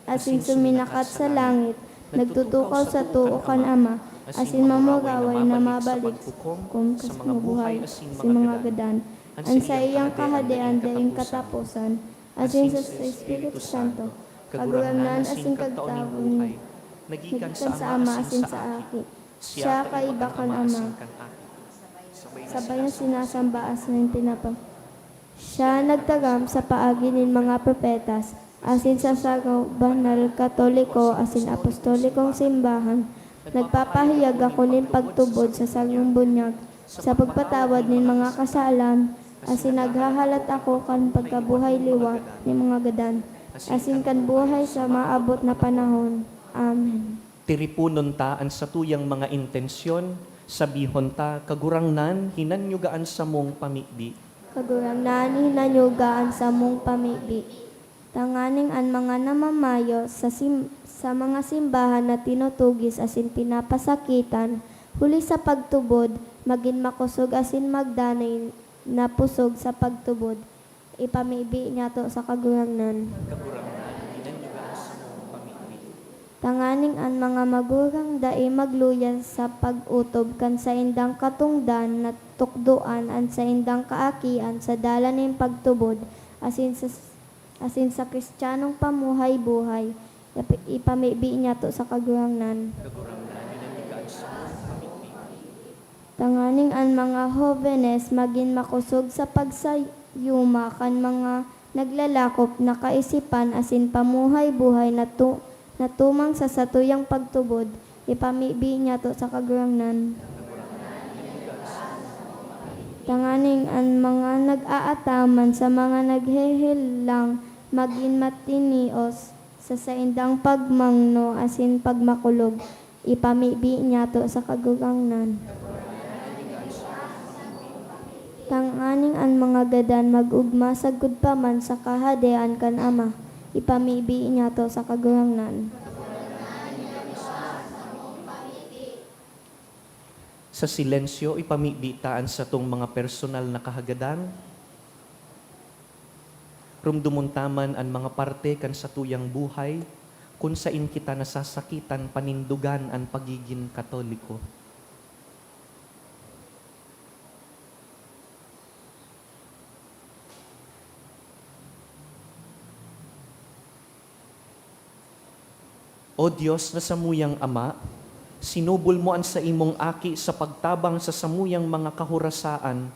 asin suminakat sa langit, nagtutukaw sa too kan Ama, asin mamuraway na mabalik hukom sa mga buhay asin mga gadan. An saiyang kahadean daing kataposan, asin sa, sa Espiritu Santo, Kagurangnan asin Kagtao nin buhay, nagikan sa Ama asin sa Aki. Siya kaiba kan Ama. Sabay na sinasamba asin tinapa. Siya nagtaram sa paagi nin mga propetas, asin sa sarong banal, katoliko, asin apostolikong simbahan. Nagpapahayag ako nin pagtubod sa sarong bunyag, sa pagpatawad nin mga kasalan, asin naghahalat ako kan pagkabuhay liwat nin mga gadan, asin kan buhay sa maabot na panahon. Amen. Tiriponon ta an satuyang mga intensyon, sabihon ta, "Kagurangnan, hinanyuga an samong pamibi." Kagurangnan, hinanyuga an samong pamibi. Tanganing an mga namamayo sa sim-, sa mga simbahan na tinutugis asin pinapasakitan, huli sa pagtubod, magin makosog asin magdanay na pusog sa pagtubod. Ipamibi niyato sa Kagurangnan. Kagurangnan, hinanyuga an samong pamibi. Tanganing an mga magurang dai magluya sa pag-otob kan saindang katongdan na tukdoan an saindang kaakian sa dalan nin pagtubod, asin sa, asin sa Kristiyanong pamuhay-buhay, ipa-, ipamibi niyato sa Kagurangnan. Tanganing an mga hobenes magin makosog sa pagsayuma kan mga naglalakop na kaisipan asin pamuhay-buhay na tu-, na tumang sa satuyang pagtubod, ipamibi niyato sa Kagurangnan. Tanganing an mga nag-aataman sa mga naghehelang magin matinios sa saindang pagmangno asin pagmakulog, ipamibi niyato sa Kagurangnan. Tanganing an mga gadan mag-ogma sagkod pa man sa Kahadean kan Ama, ipamibi niyato sa Kagurangnan. Sa silensyo, ipamibi ta an satong mga personal na kahagadan. Rumdomon ta man an mga parte kan satuyang buhay kun sain kita nasasakitan panindogan an pagigin Katoliko. O Dios na samuyang Ama, sinubol mo an saimong Aki sa pagtabang sa samuyang mga kahorasaan.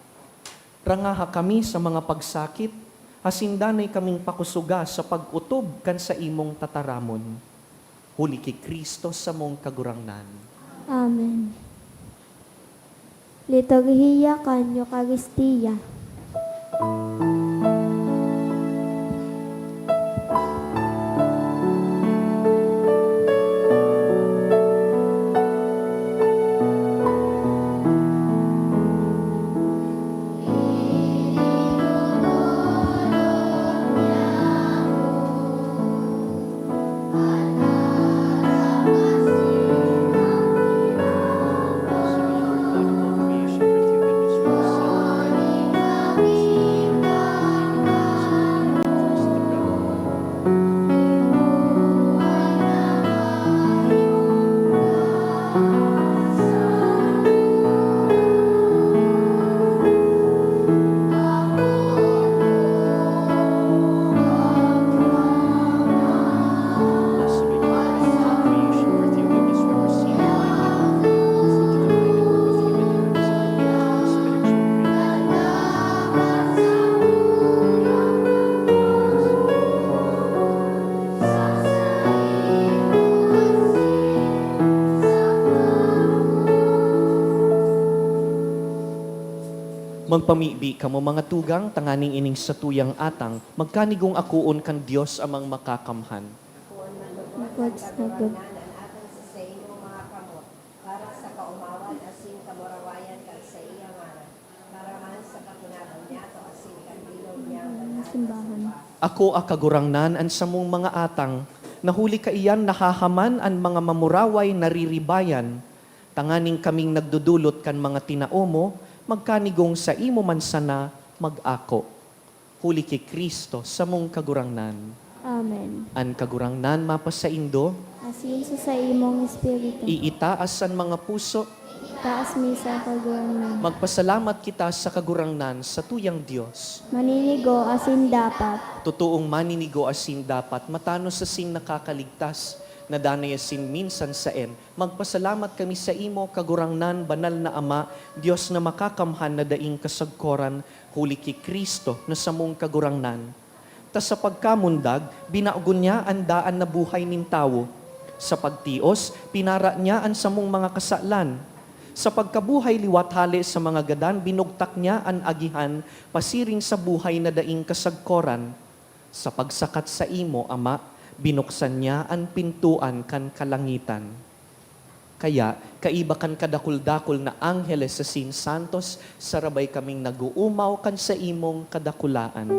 Rangaha kami sa mga pagsakit, asin danay kaming pakusuga sa pag-otob kan saimong tataramon. Huli ki Cristo samong Kagurangnan. Amen. Liturhiya kan Eukaristia. Magpamibi kamo, mga tugang, tanganing ining satuyang atang magkanigong akoon kan Dios Amang Makakamhan. Magwagsagon. Para sa kaomawan asin kamurawayan kan saiyang ngaran, para man sa kakunaban niyato asin kan bilog niyang banal na simbahan. Akoa, Kagurangnan, an samong mga atang, na huli kaiyan nahahaman an mga mamuraway nariribayan, tanganing kaming nagdodolot kan mga tinao mo, magkanigong saimo man sana mag-ako. Huli ki Cristo, samong Kagurangnan. Amen. An Kagurangnan mapasaindo. Asin sa saimong espiritu. Iitaas an mga puso. Itaas mi sa Kagurangnan. Magpasalamat kita sa Kagurangnan, satuyang Dios. Maninigo asin dapat. Totoong maninigo asin dapat, matanos asin nakakaligtas, na danay asin minsan saen. Magpasalamat kami saimo, Kagurangnan, Banal na Ama, Dios na makakamhan na daing kasagkoran, huli ki Cristo na samong Kagurangnan. Ta sa pagkamundag, binago niya an daan na buhay nin tawo. Sa pagtios, pinara niya an samong mga kasalan. Sa pagkabuhay liwat hale sa mga gadan, binugtak niya an agihan pasiring sa buhay na daing kasagkoran. Sa pagsakat saimo, Ama, binuksan niya an pintoan kan kalangitan. Kaya, kaiba kan kadakul-dakul na angheles asin santos, sarabay kaming nag-oomaw kan saimong kadakulaan.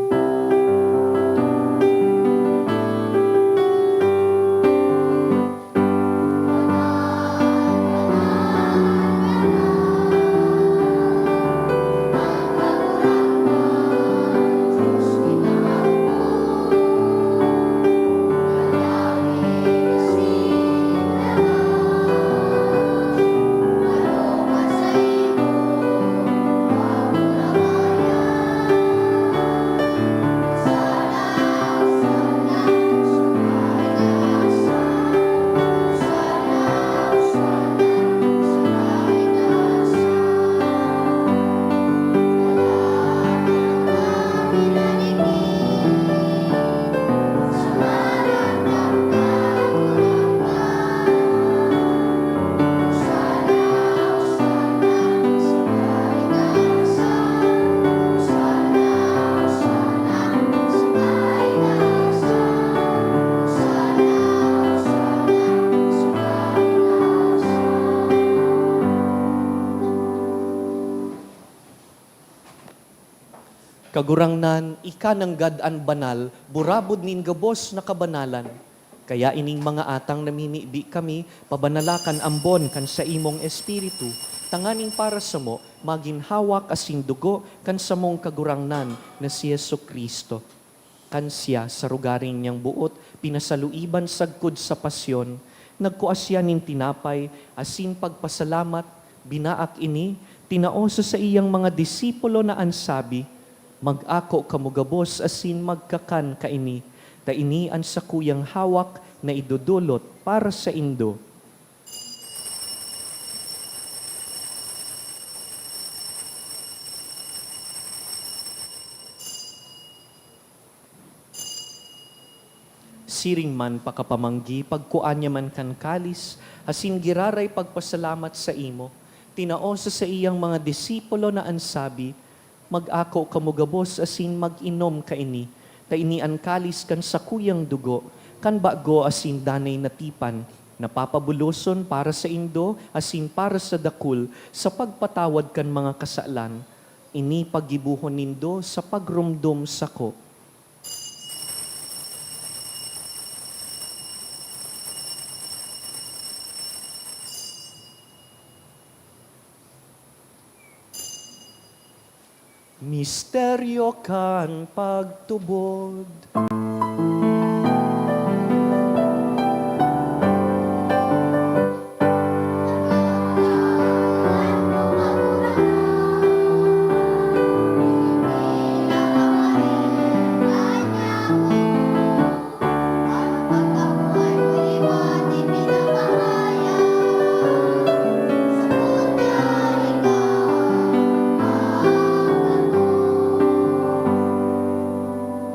Kagurangnan, ika nanggad an banal, burabod nin gabos na kabanalan. Kaya ining mga atang namimibi kami, pabanala kan ambon kan saimong Espiritu, tanganing para samo magin hawak asin dugo kan samong Kagurangnan na si Jesu-Cristo. Kan siya, sa rogaring niyang boot, pinasaluiban sagkod sa pasyon, nagkua siya nin tinapay asin pagpasalamat, binaak ini, tinao sa saiyang mga disipulo na an sabi, "Mag-ako kamo gabos asin magkakan kaini, ta ini an sakuyang hawak na idodolot para saindo." Siring man pakapamanggi, pagkua niya man kan kalis, asin giraray pagpasalamat saimo, tinao sa saiyang mga disipulo na an sabi, "Mag-ako kamo gabos asin mag-inom kaini, ta ini an kalis kan sakuyang dugo, kan bago asin danay na tipan, na papabuloson para saindo asin para sa dakul sa pagpatawad kan mga kasalan. Ini paggibohon nindo sa pagromdom sako." Misteryo kan pagtubod.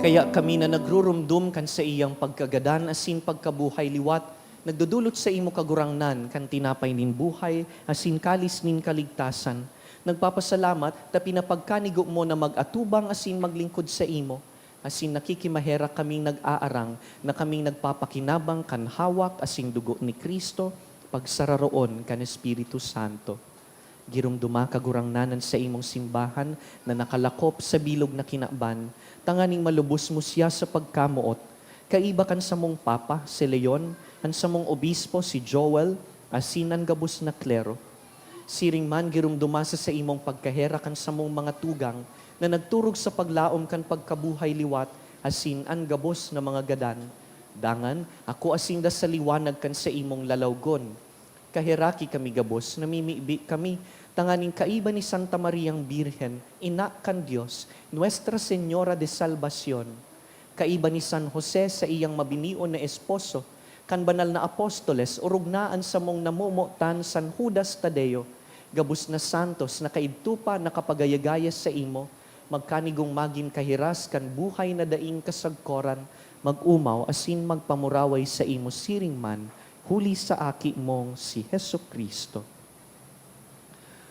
Kaya kami na nagrurumdom kan saiyang pagkagadan asin pagkabuhay liwat, nagdodolot saimo, Kagurangnan, kan tinapay nin buhay asin kalis nin kaligtasan. Nagpapasalamat ta pinapagkanigo mo na mag-atubang asin maglingkod saimo. Asin nakikimaherak kaming nag-aarang na kaming nagpapakinabang kan hawak asin dugo ni Cristo, pagsararoon kan Espiritu Santo. Giromdoma, Kagurangnan, an saimong simbahan na nakalakop sa bilog na kinaban, tanganing malubos mo siya sa pagkamoot, kaiba kan samong Papa, si Leon, an samong Obispo, si Joel, asin an gabos na klero. Siring man, giromdoma sa saimong pagkaherak an samong mga tugang na nagturog sa paglaom kan pagkabuhay liwat asin an gabos na mga gadan. Dangan, akoa sinda sa liwanag kan saimong lalawgon. Kaheraki kami gabos, namimibi kami, tanganing kaiba ni Santa Mariang Birhen, Ina kan Dios, Nuestra Señora de Salvacion, kaiba ni San Jose, saiyang mabinion na esposo, kan banal na apostoles, orog na an samong namomotan, San Judas Tadeo, gabos na santos na kaidto pa nakapagayagaya saimo, magkanigong magin kahiras kan buhay na daing kasagkoran, mag-omaw asin magpamuraway saimo siring man, huli sa Aki mong si Jesu-Cristo.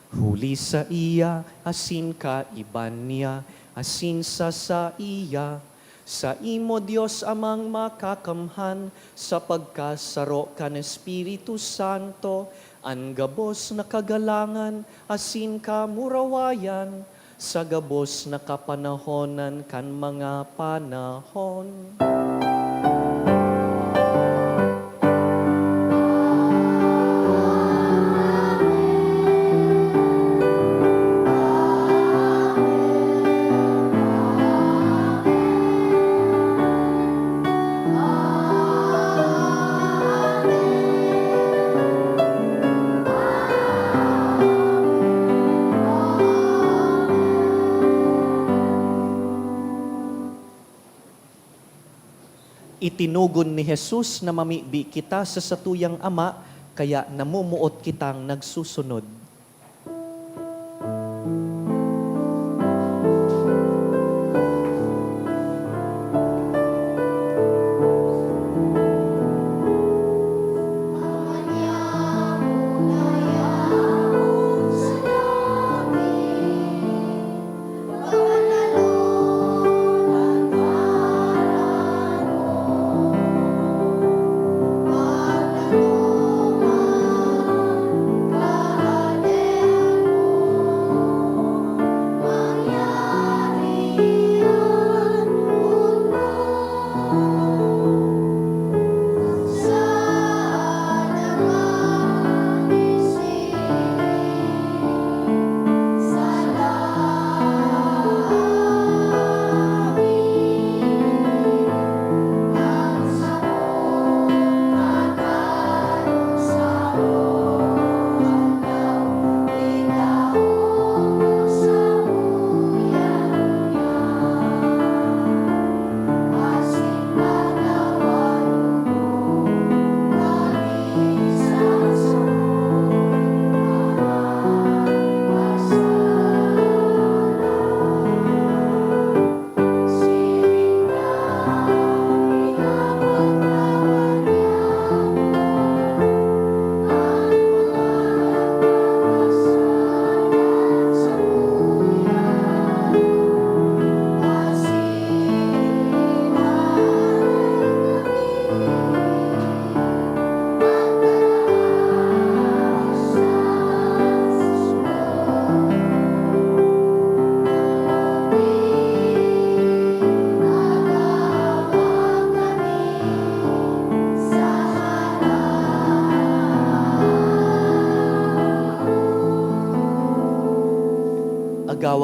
Huli saiya, asin kaiba niya, asin sa saiya, saimo, Dios Amang Makakamhan, sa pagkasaro kan Espiritu Santo, an gabos na kagalangan asin kamurawayan, sa gabos na kapanahonan kan mga panahon. Itinugon ni Jesus na mamibi kita sa satuyang Ama, kaya namomoot kitang nagsusunod.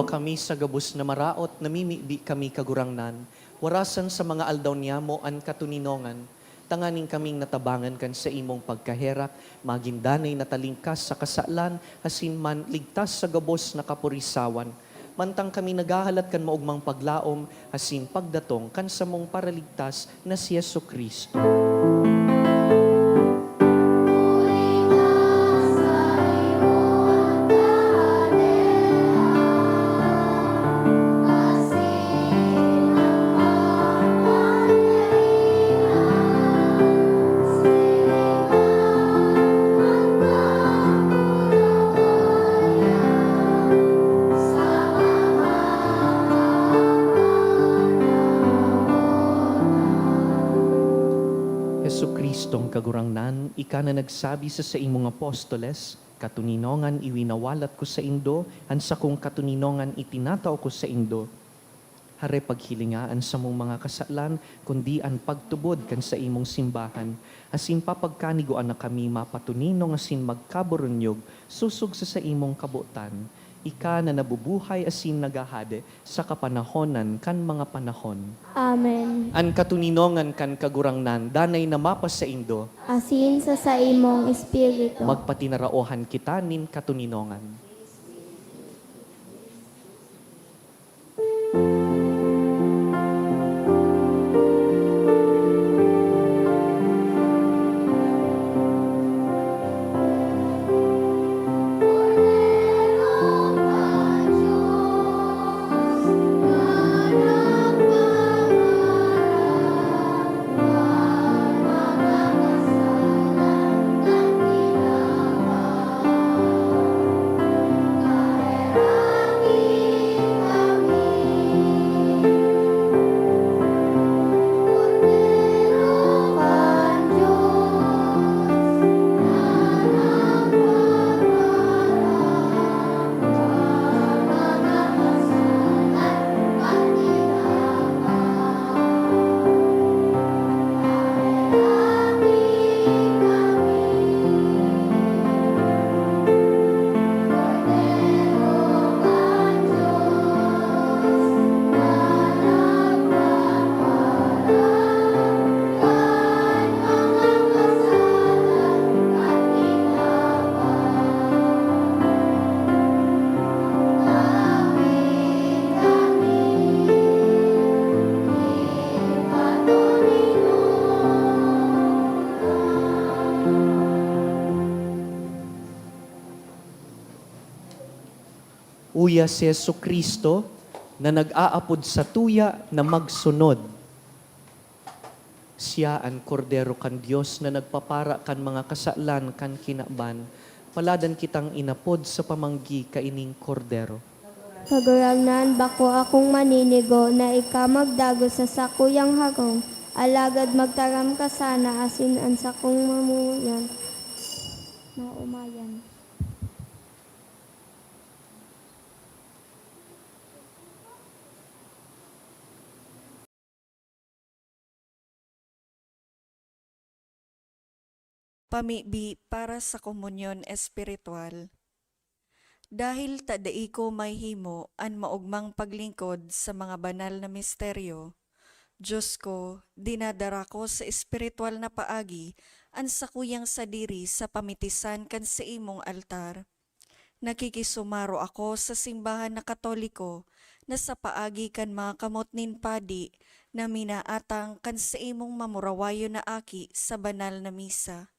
Kami sa gabos na maraot, namimibi kami, Kagurangnan, warasan sa mga aldaw niyamo an katoninongan, tanganing kaming natabangan kan saimong pagkaherak, magin danay na talingkas sa kasalan, asin man ligtas sa gabos na kapurisawan, mantang kami naghahalat kan maogmang paglaom asin pagdatong kan samong Paraligtas na si Jesu-Cristo. Jesu-Cristong Kagurangnan, ika na nagsabi sa saimong apostoles, "Katoninongan iwinawalat ko saindo, an sakong katoninongan itinatao ko saindo." Hare paghilinga an samong mga kasalan, kundi an pagtubod kan saimong simbahan, asin papagkanigoan na kami mapatoninong asin magkaburunyog sosog sa saimong kabotan, ika na nabubuhay asin naghahade sa kapanahonan kan mga panahon. Amen. An katoninongan kan Kagurangnan danay na mapasaindo. Asin sa saimong espiritu. Magpatinaraohan kita nin katoninongan. Uya si Jesu-Cristo na nag-aapod satuya na magsunod. Siya an Kordero kan Dios na nagpapara kan mga kasalan kan kinaban. Paladan kitang inapod sa pamanggi kaining Kordero. Kagurangnan, bako akong maninigo na ika magdagos sa sakuyang harong, alagad magtaram ka sana asin an sakong mamuyan, maomayan. Pamibi para sa komunyon espiritual. Dahil ta dai ko mahimo an maogmang paglingkod sa mga banal na misteryo, Dios ko, dinadara ko sa espiritual na paagi an sakuyang sadiri sa pamitisan kan saimong altar. Nakikisumaro ako sa simbahan na Katoliko na sa paagi kan mga kamot nin padi na minaatang kan saimong mamurawayon na aki sa banal na misa.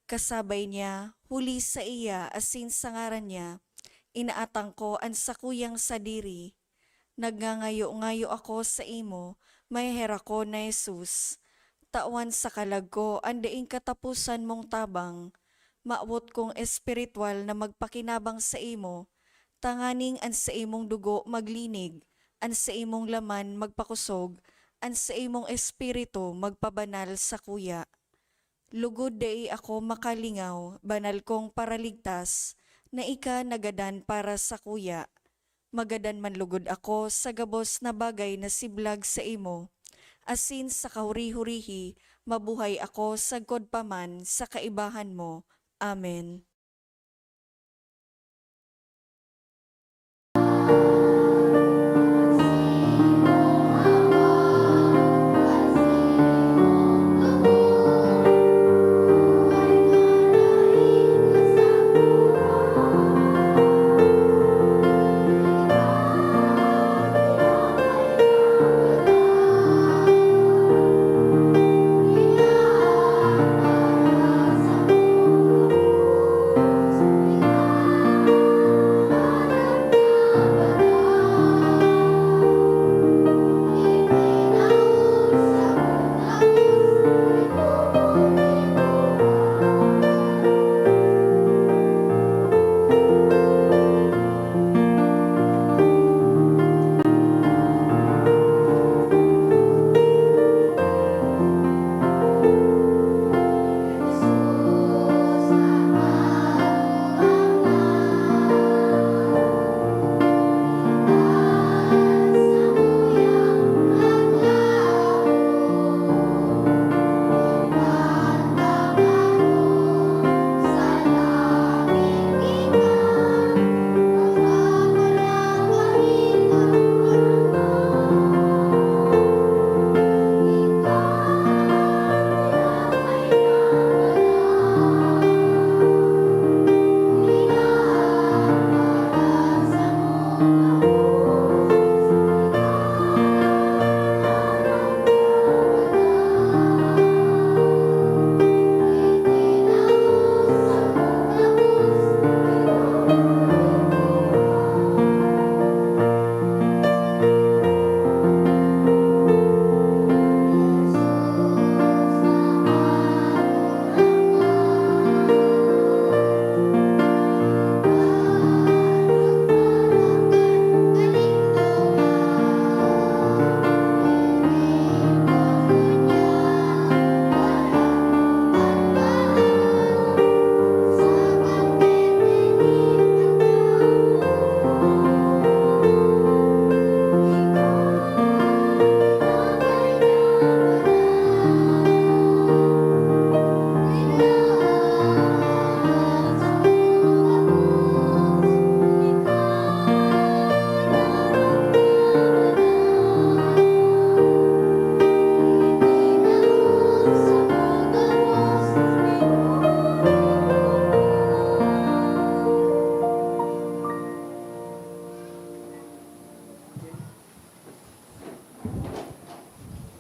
Kasabay niya, huli saiya asin sa ngaran niya, inaatang ko an sakuyang sadiri. Nagngangayo-ngayo ako saimo, maheherak ko na Jesus, tawan sa kalag ko an daing kataposan mong tabang. Mawot kong espiritual na magpakinabang saimo, tanganing an saimong dugo maglinig, an saimong laman magpakosog, an saimong espiritu magpabanal sakuya. Lugod dai ako makalingaw, banal kong Paraligtas, na ika nagadan para sakuya. Magadan man lugod ako sa gabos na bagay na siblag saimo, asin sa kahuri-hurihi mabuhay ako sagkod pa man sa kaibahan mo. Amen.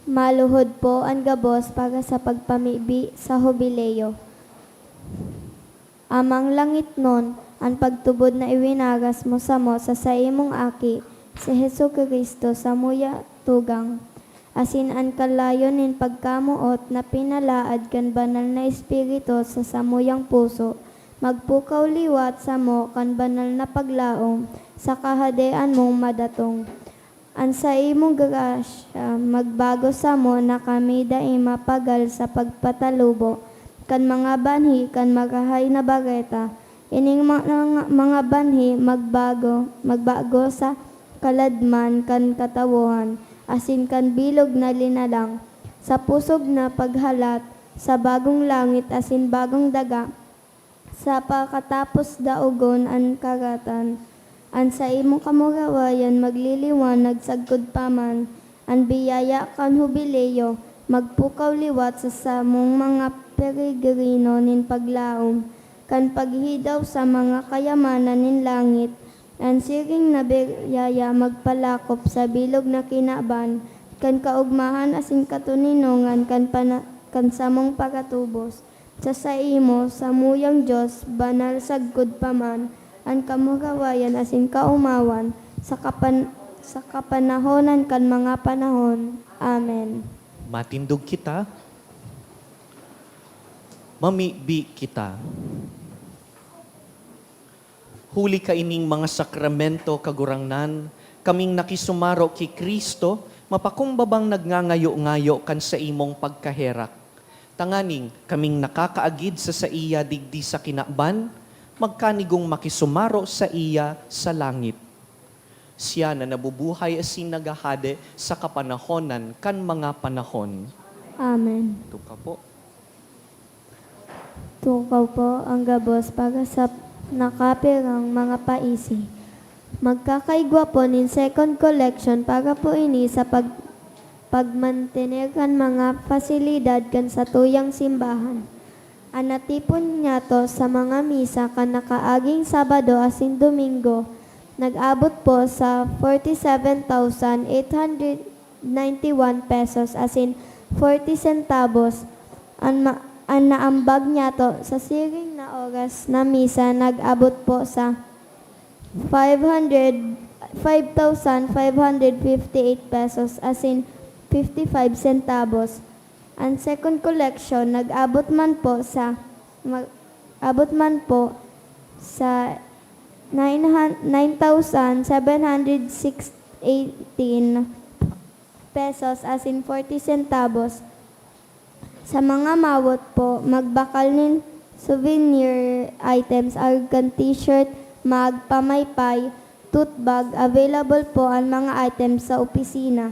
Maluhod po an gabos para sa pagpamibi sa Hubileo. Amang langitnon, an pagtubod na iwinaras mo samo sa saimong Aki, si Jesu-Cristo, samuya tugang, asin an kalayon nin pagkamoot na pinalaad kan Banal na Espiritu sa samuyang puso, magpukaw liwat samo kan banal na paglaom sa Kahadean mong madatong. An saimong grasya magbago samo na kami dai mapagal sa pagpatalubo kan mga banhi kan Marahay na Bareta. Ining mga, mga banhi magbago, magbago sa kaladman kan katawohan, asin kan bilog na linalang, sa pusog na paghalat sa bagong langit asin bagong daga, sa pakatapos daogon an karatan. An saimong kamurawayan magliliwanag sagkod pa man, an biyaya kan Hubileo magpukaw liwat sa samong mga peregrino nin paglaom kan paghidaw sa mga kayamanan nin langit. An siring na biyaya magpalakop sa bilog na kinaban kan kaogmahan asin katoninongan kan pana-, kan samong pagatubos. Sa saimo, samuyang Dios, banal sagkod pa man an kamurawayan asin kaomawan sa kapan-, sa kapanahonan kan mga panahon. Amen. Matindog kita, mamibi kita. Huli kaining mga sakramento, Kagurangnan, kaming nakisumaro ki Cristo, mapakumbabang nagngangayo-ngayo kan saimong pagkaherak. Tanganing kaming nakakaagid sa saiya digdi sa kinaban, magkanigong makisumaro saiya sa langit. Siya na nabubuhay asin naghahade sa kapanahonan kan mga panahon. Amen. Tukaw po. Tukaw po an gabos para sa nakapirang mga paisi. Magkakaigwa po nin second collection para po ini sa pag-, pagmantener kan mga pasilidad kan satuyang simbahan. An natipon niyato sa mga misa kan nakaaging Sabado asin Domingo nag-abot po sa forty seven thousand eight hundred ninety one pesos asin forty centavos. An ma-, an naambag niyato sa siring na oras na misa nag-abot po sa five hundred, five thousand five hundred fifty eight pesos asin fifty five centavos. An second collection nag-abot man po sa, mag-, abot man po sa nine hun-, nine thousand seven hundred six eighteen pesos asin forty centavos. Sa mga mawot po magbakal nin souvenir items, arog kan t-shirt, mug, pamaypay, tote bag, available po an mga items sa opisina.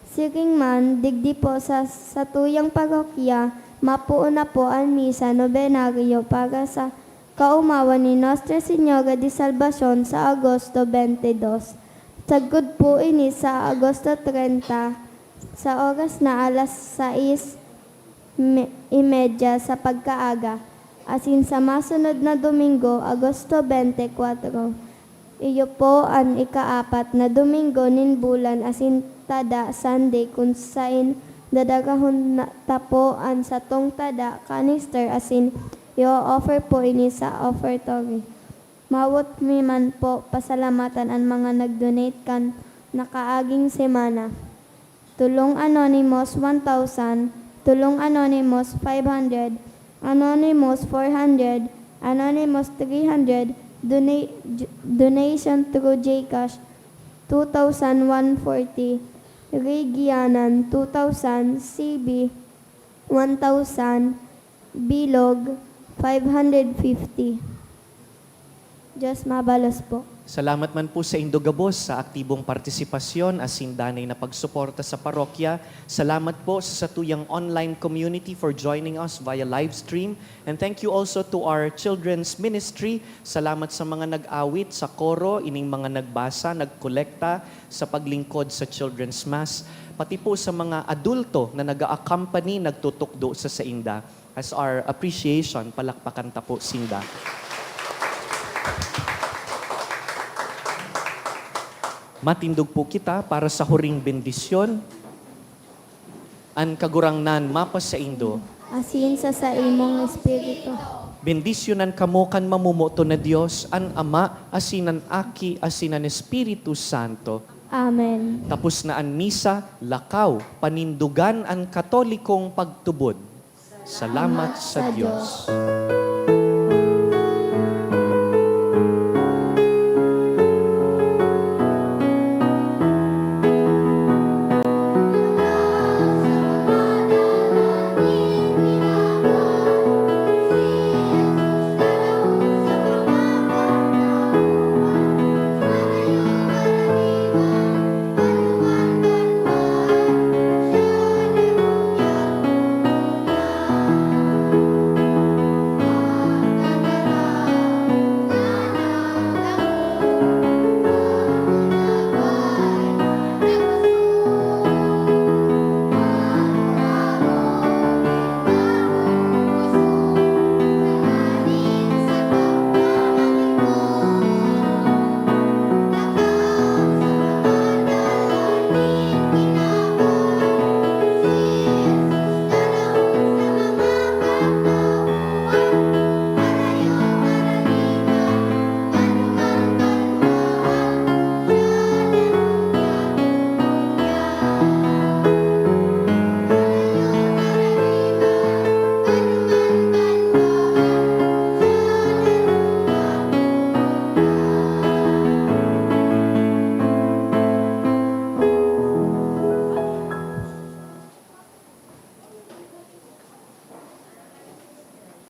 Siring man, digdi po sa satuyang parokya, mapoon na po an misa nobenaryo para sa kaomawan ni Nuestra Señora de Salvacion sa Agosto twenty-two. Sagkod po ini sa Agosto treinta, sa oras na alas sais me-, y media sa pagkaaga, asin sa masunod na Domingo, Agosto twenty-four, iyo po an ikaapat na Domingo nin bulan asin tada Sunday, kun saen dadarahon na, ta po an satong tada canister asin i-o-offer po ini sa offertory. Mawot mi man po pasalamatan an mga nag-donate kan nakaaging semana. Tolong Anonymous, one thousand, Tolong Anonymous, five hundred, Anonymous, four hundred, Anonymous, three hundred, dona-, j-, donation through GCash, two thousand one forty, Regianan, two thousand, C B, one thousand, Bilog, five hundred fifty. Diyos mabalos po. Salamat man po saindo gabos sa aktibong partisipasyon asin danay na pagsuporta sa parokya. Salamat po sa satuyang online community for joining us via live stream. And thank you also to our children's ministry. Salamat sa mga nag-awit, sa koro, ining mga nagbasa, nagkolekta sa paglingkod sa Children's Mass. Pati po sa mga adulto na nag-a-accompany, nagtutukdo sa sainda. As our appreciation, palakpakan ta po sinda. Matindog po kita para sa huring bendisyon. An Kagurangnan mapasaindo. Asin sa saimong espiritu. Bendisyonan kamo kan mamomoton na Dios, an Ama, asin an Aki, asin an Espiritu Santo. Amen. Tapos na an misa, lakaw, panindogan an katolikong pagtubod. Salamat sa Dios.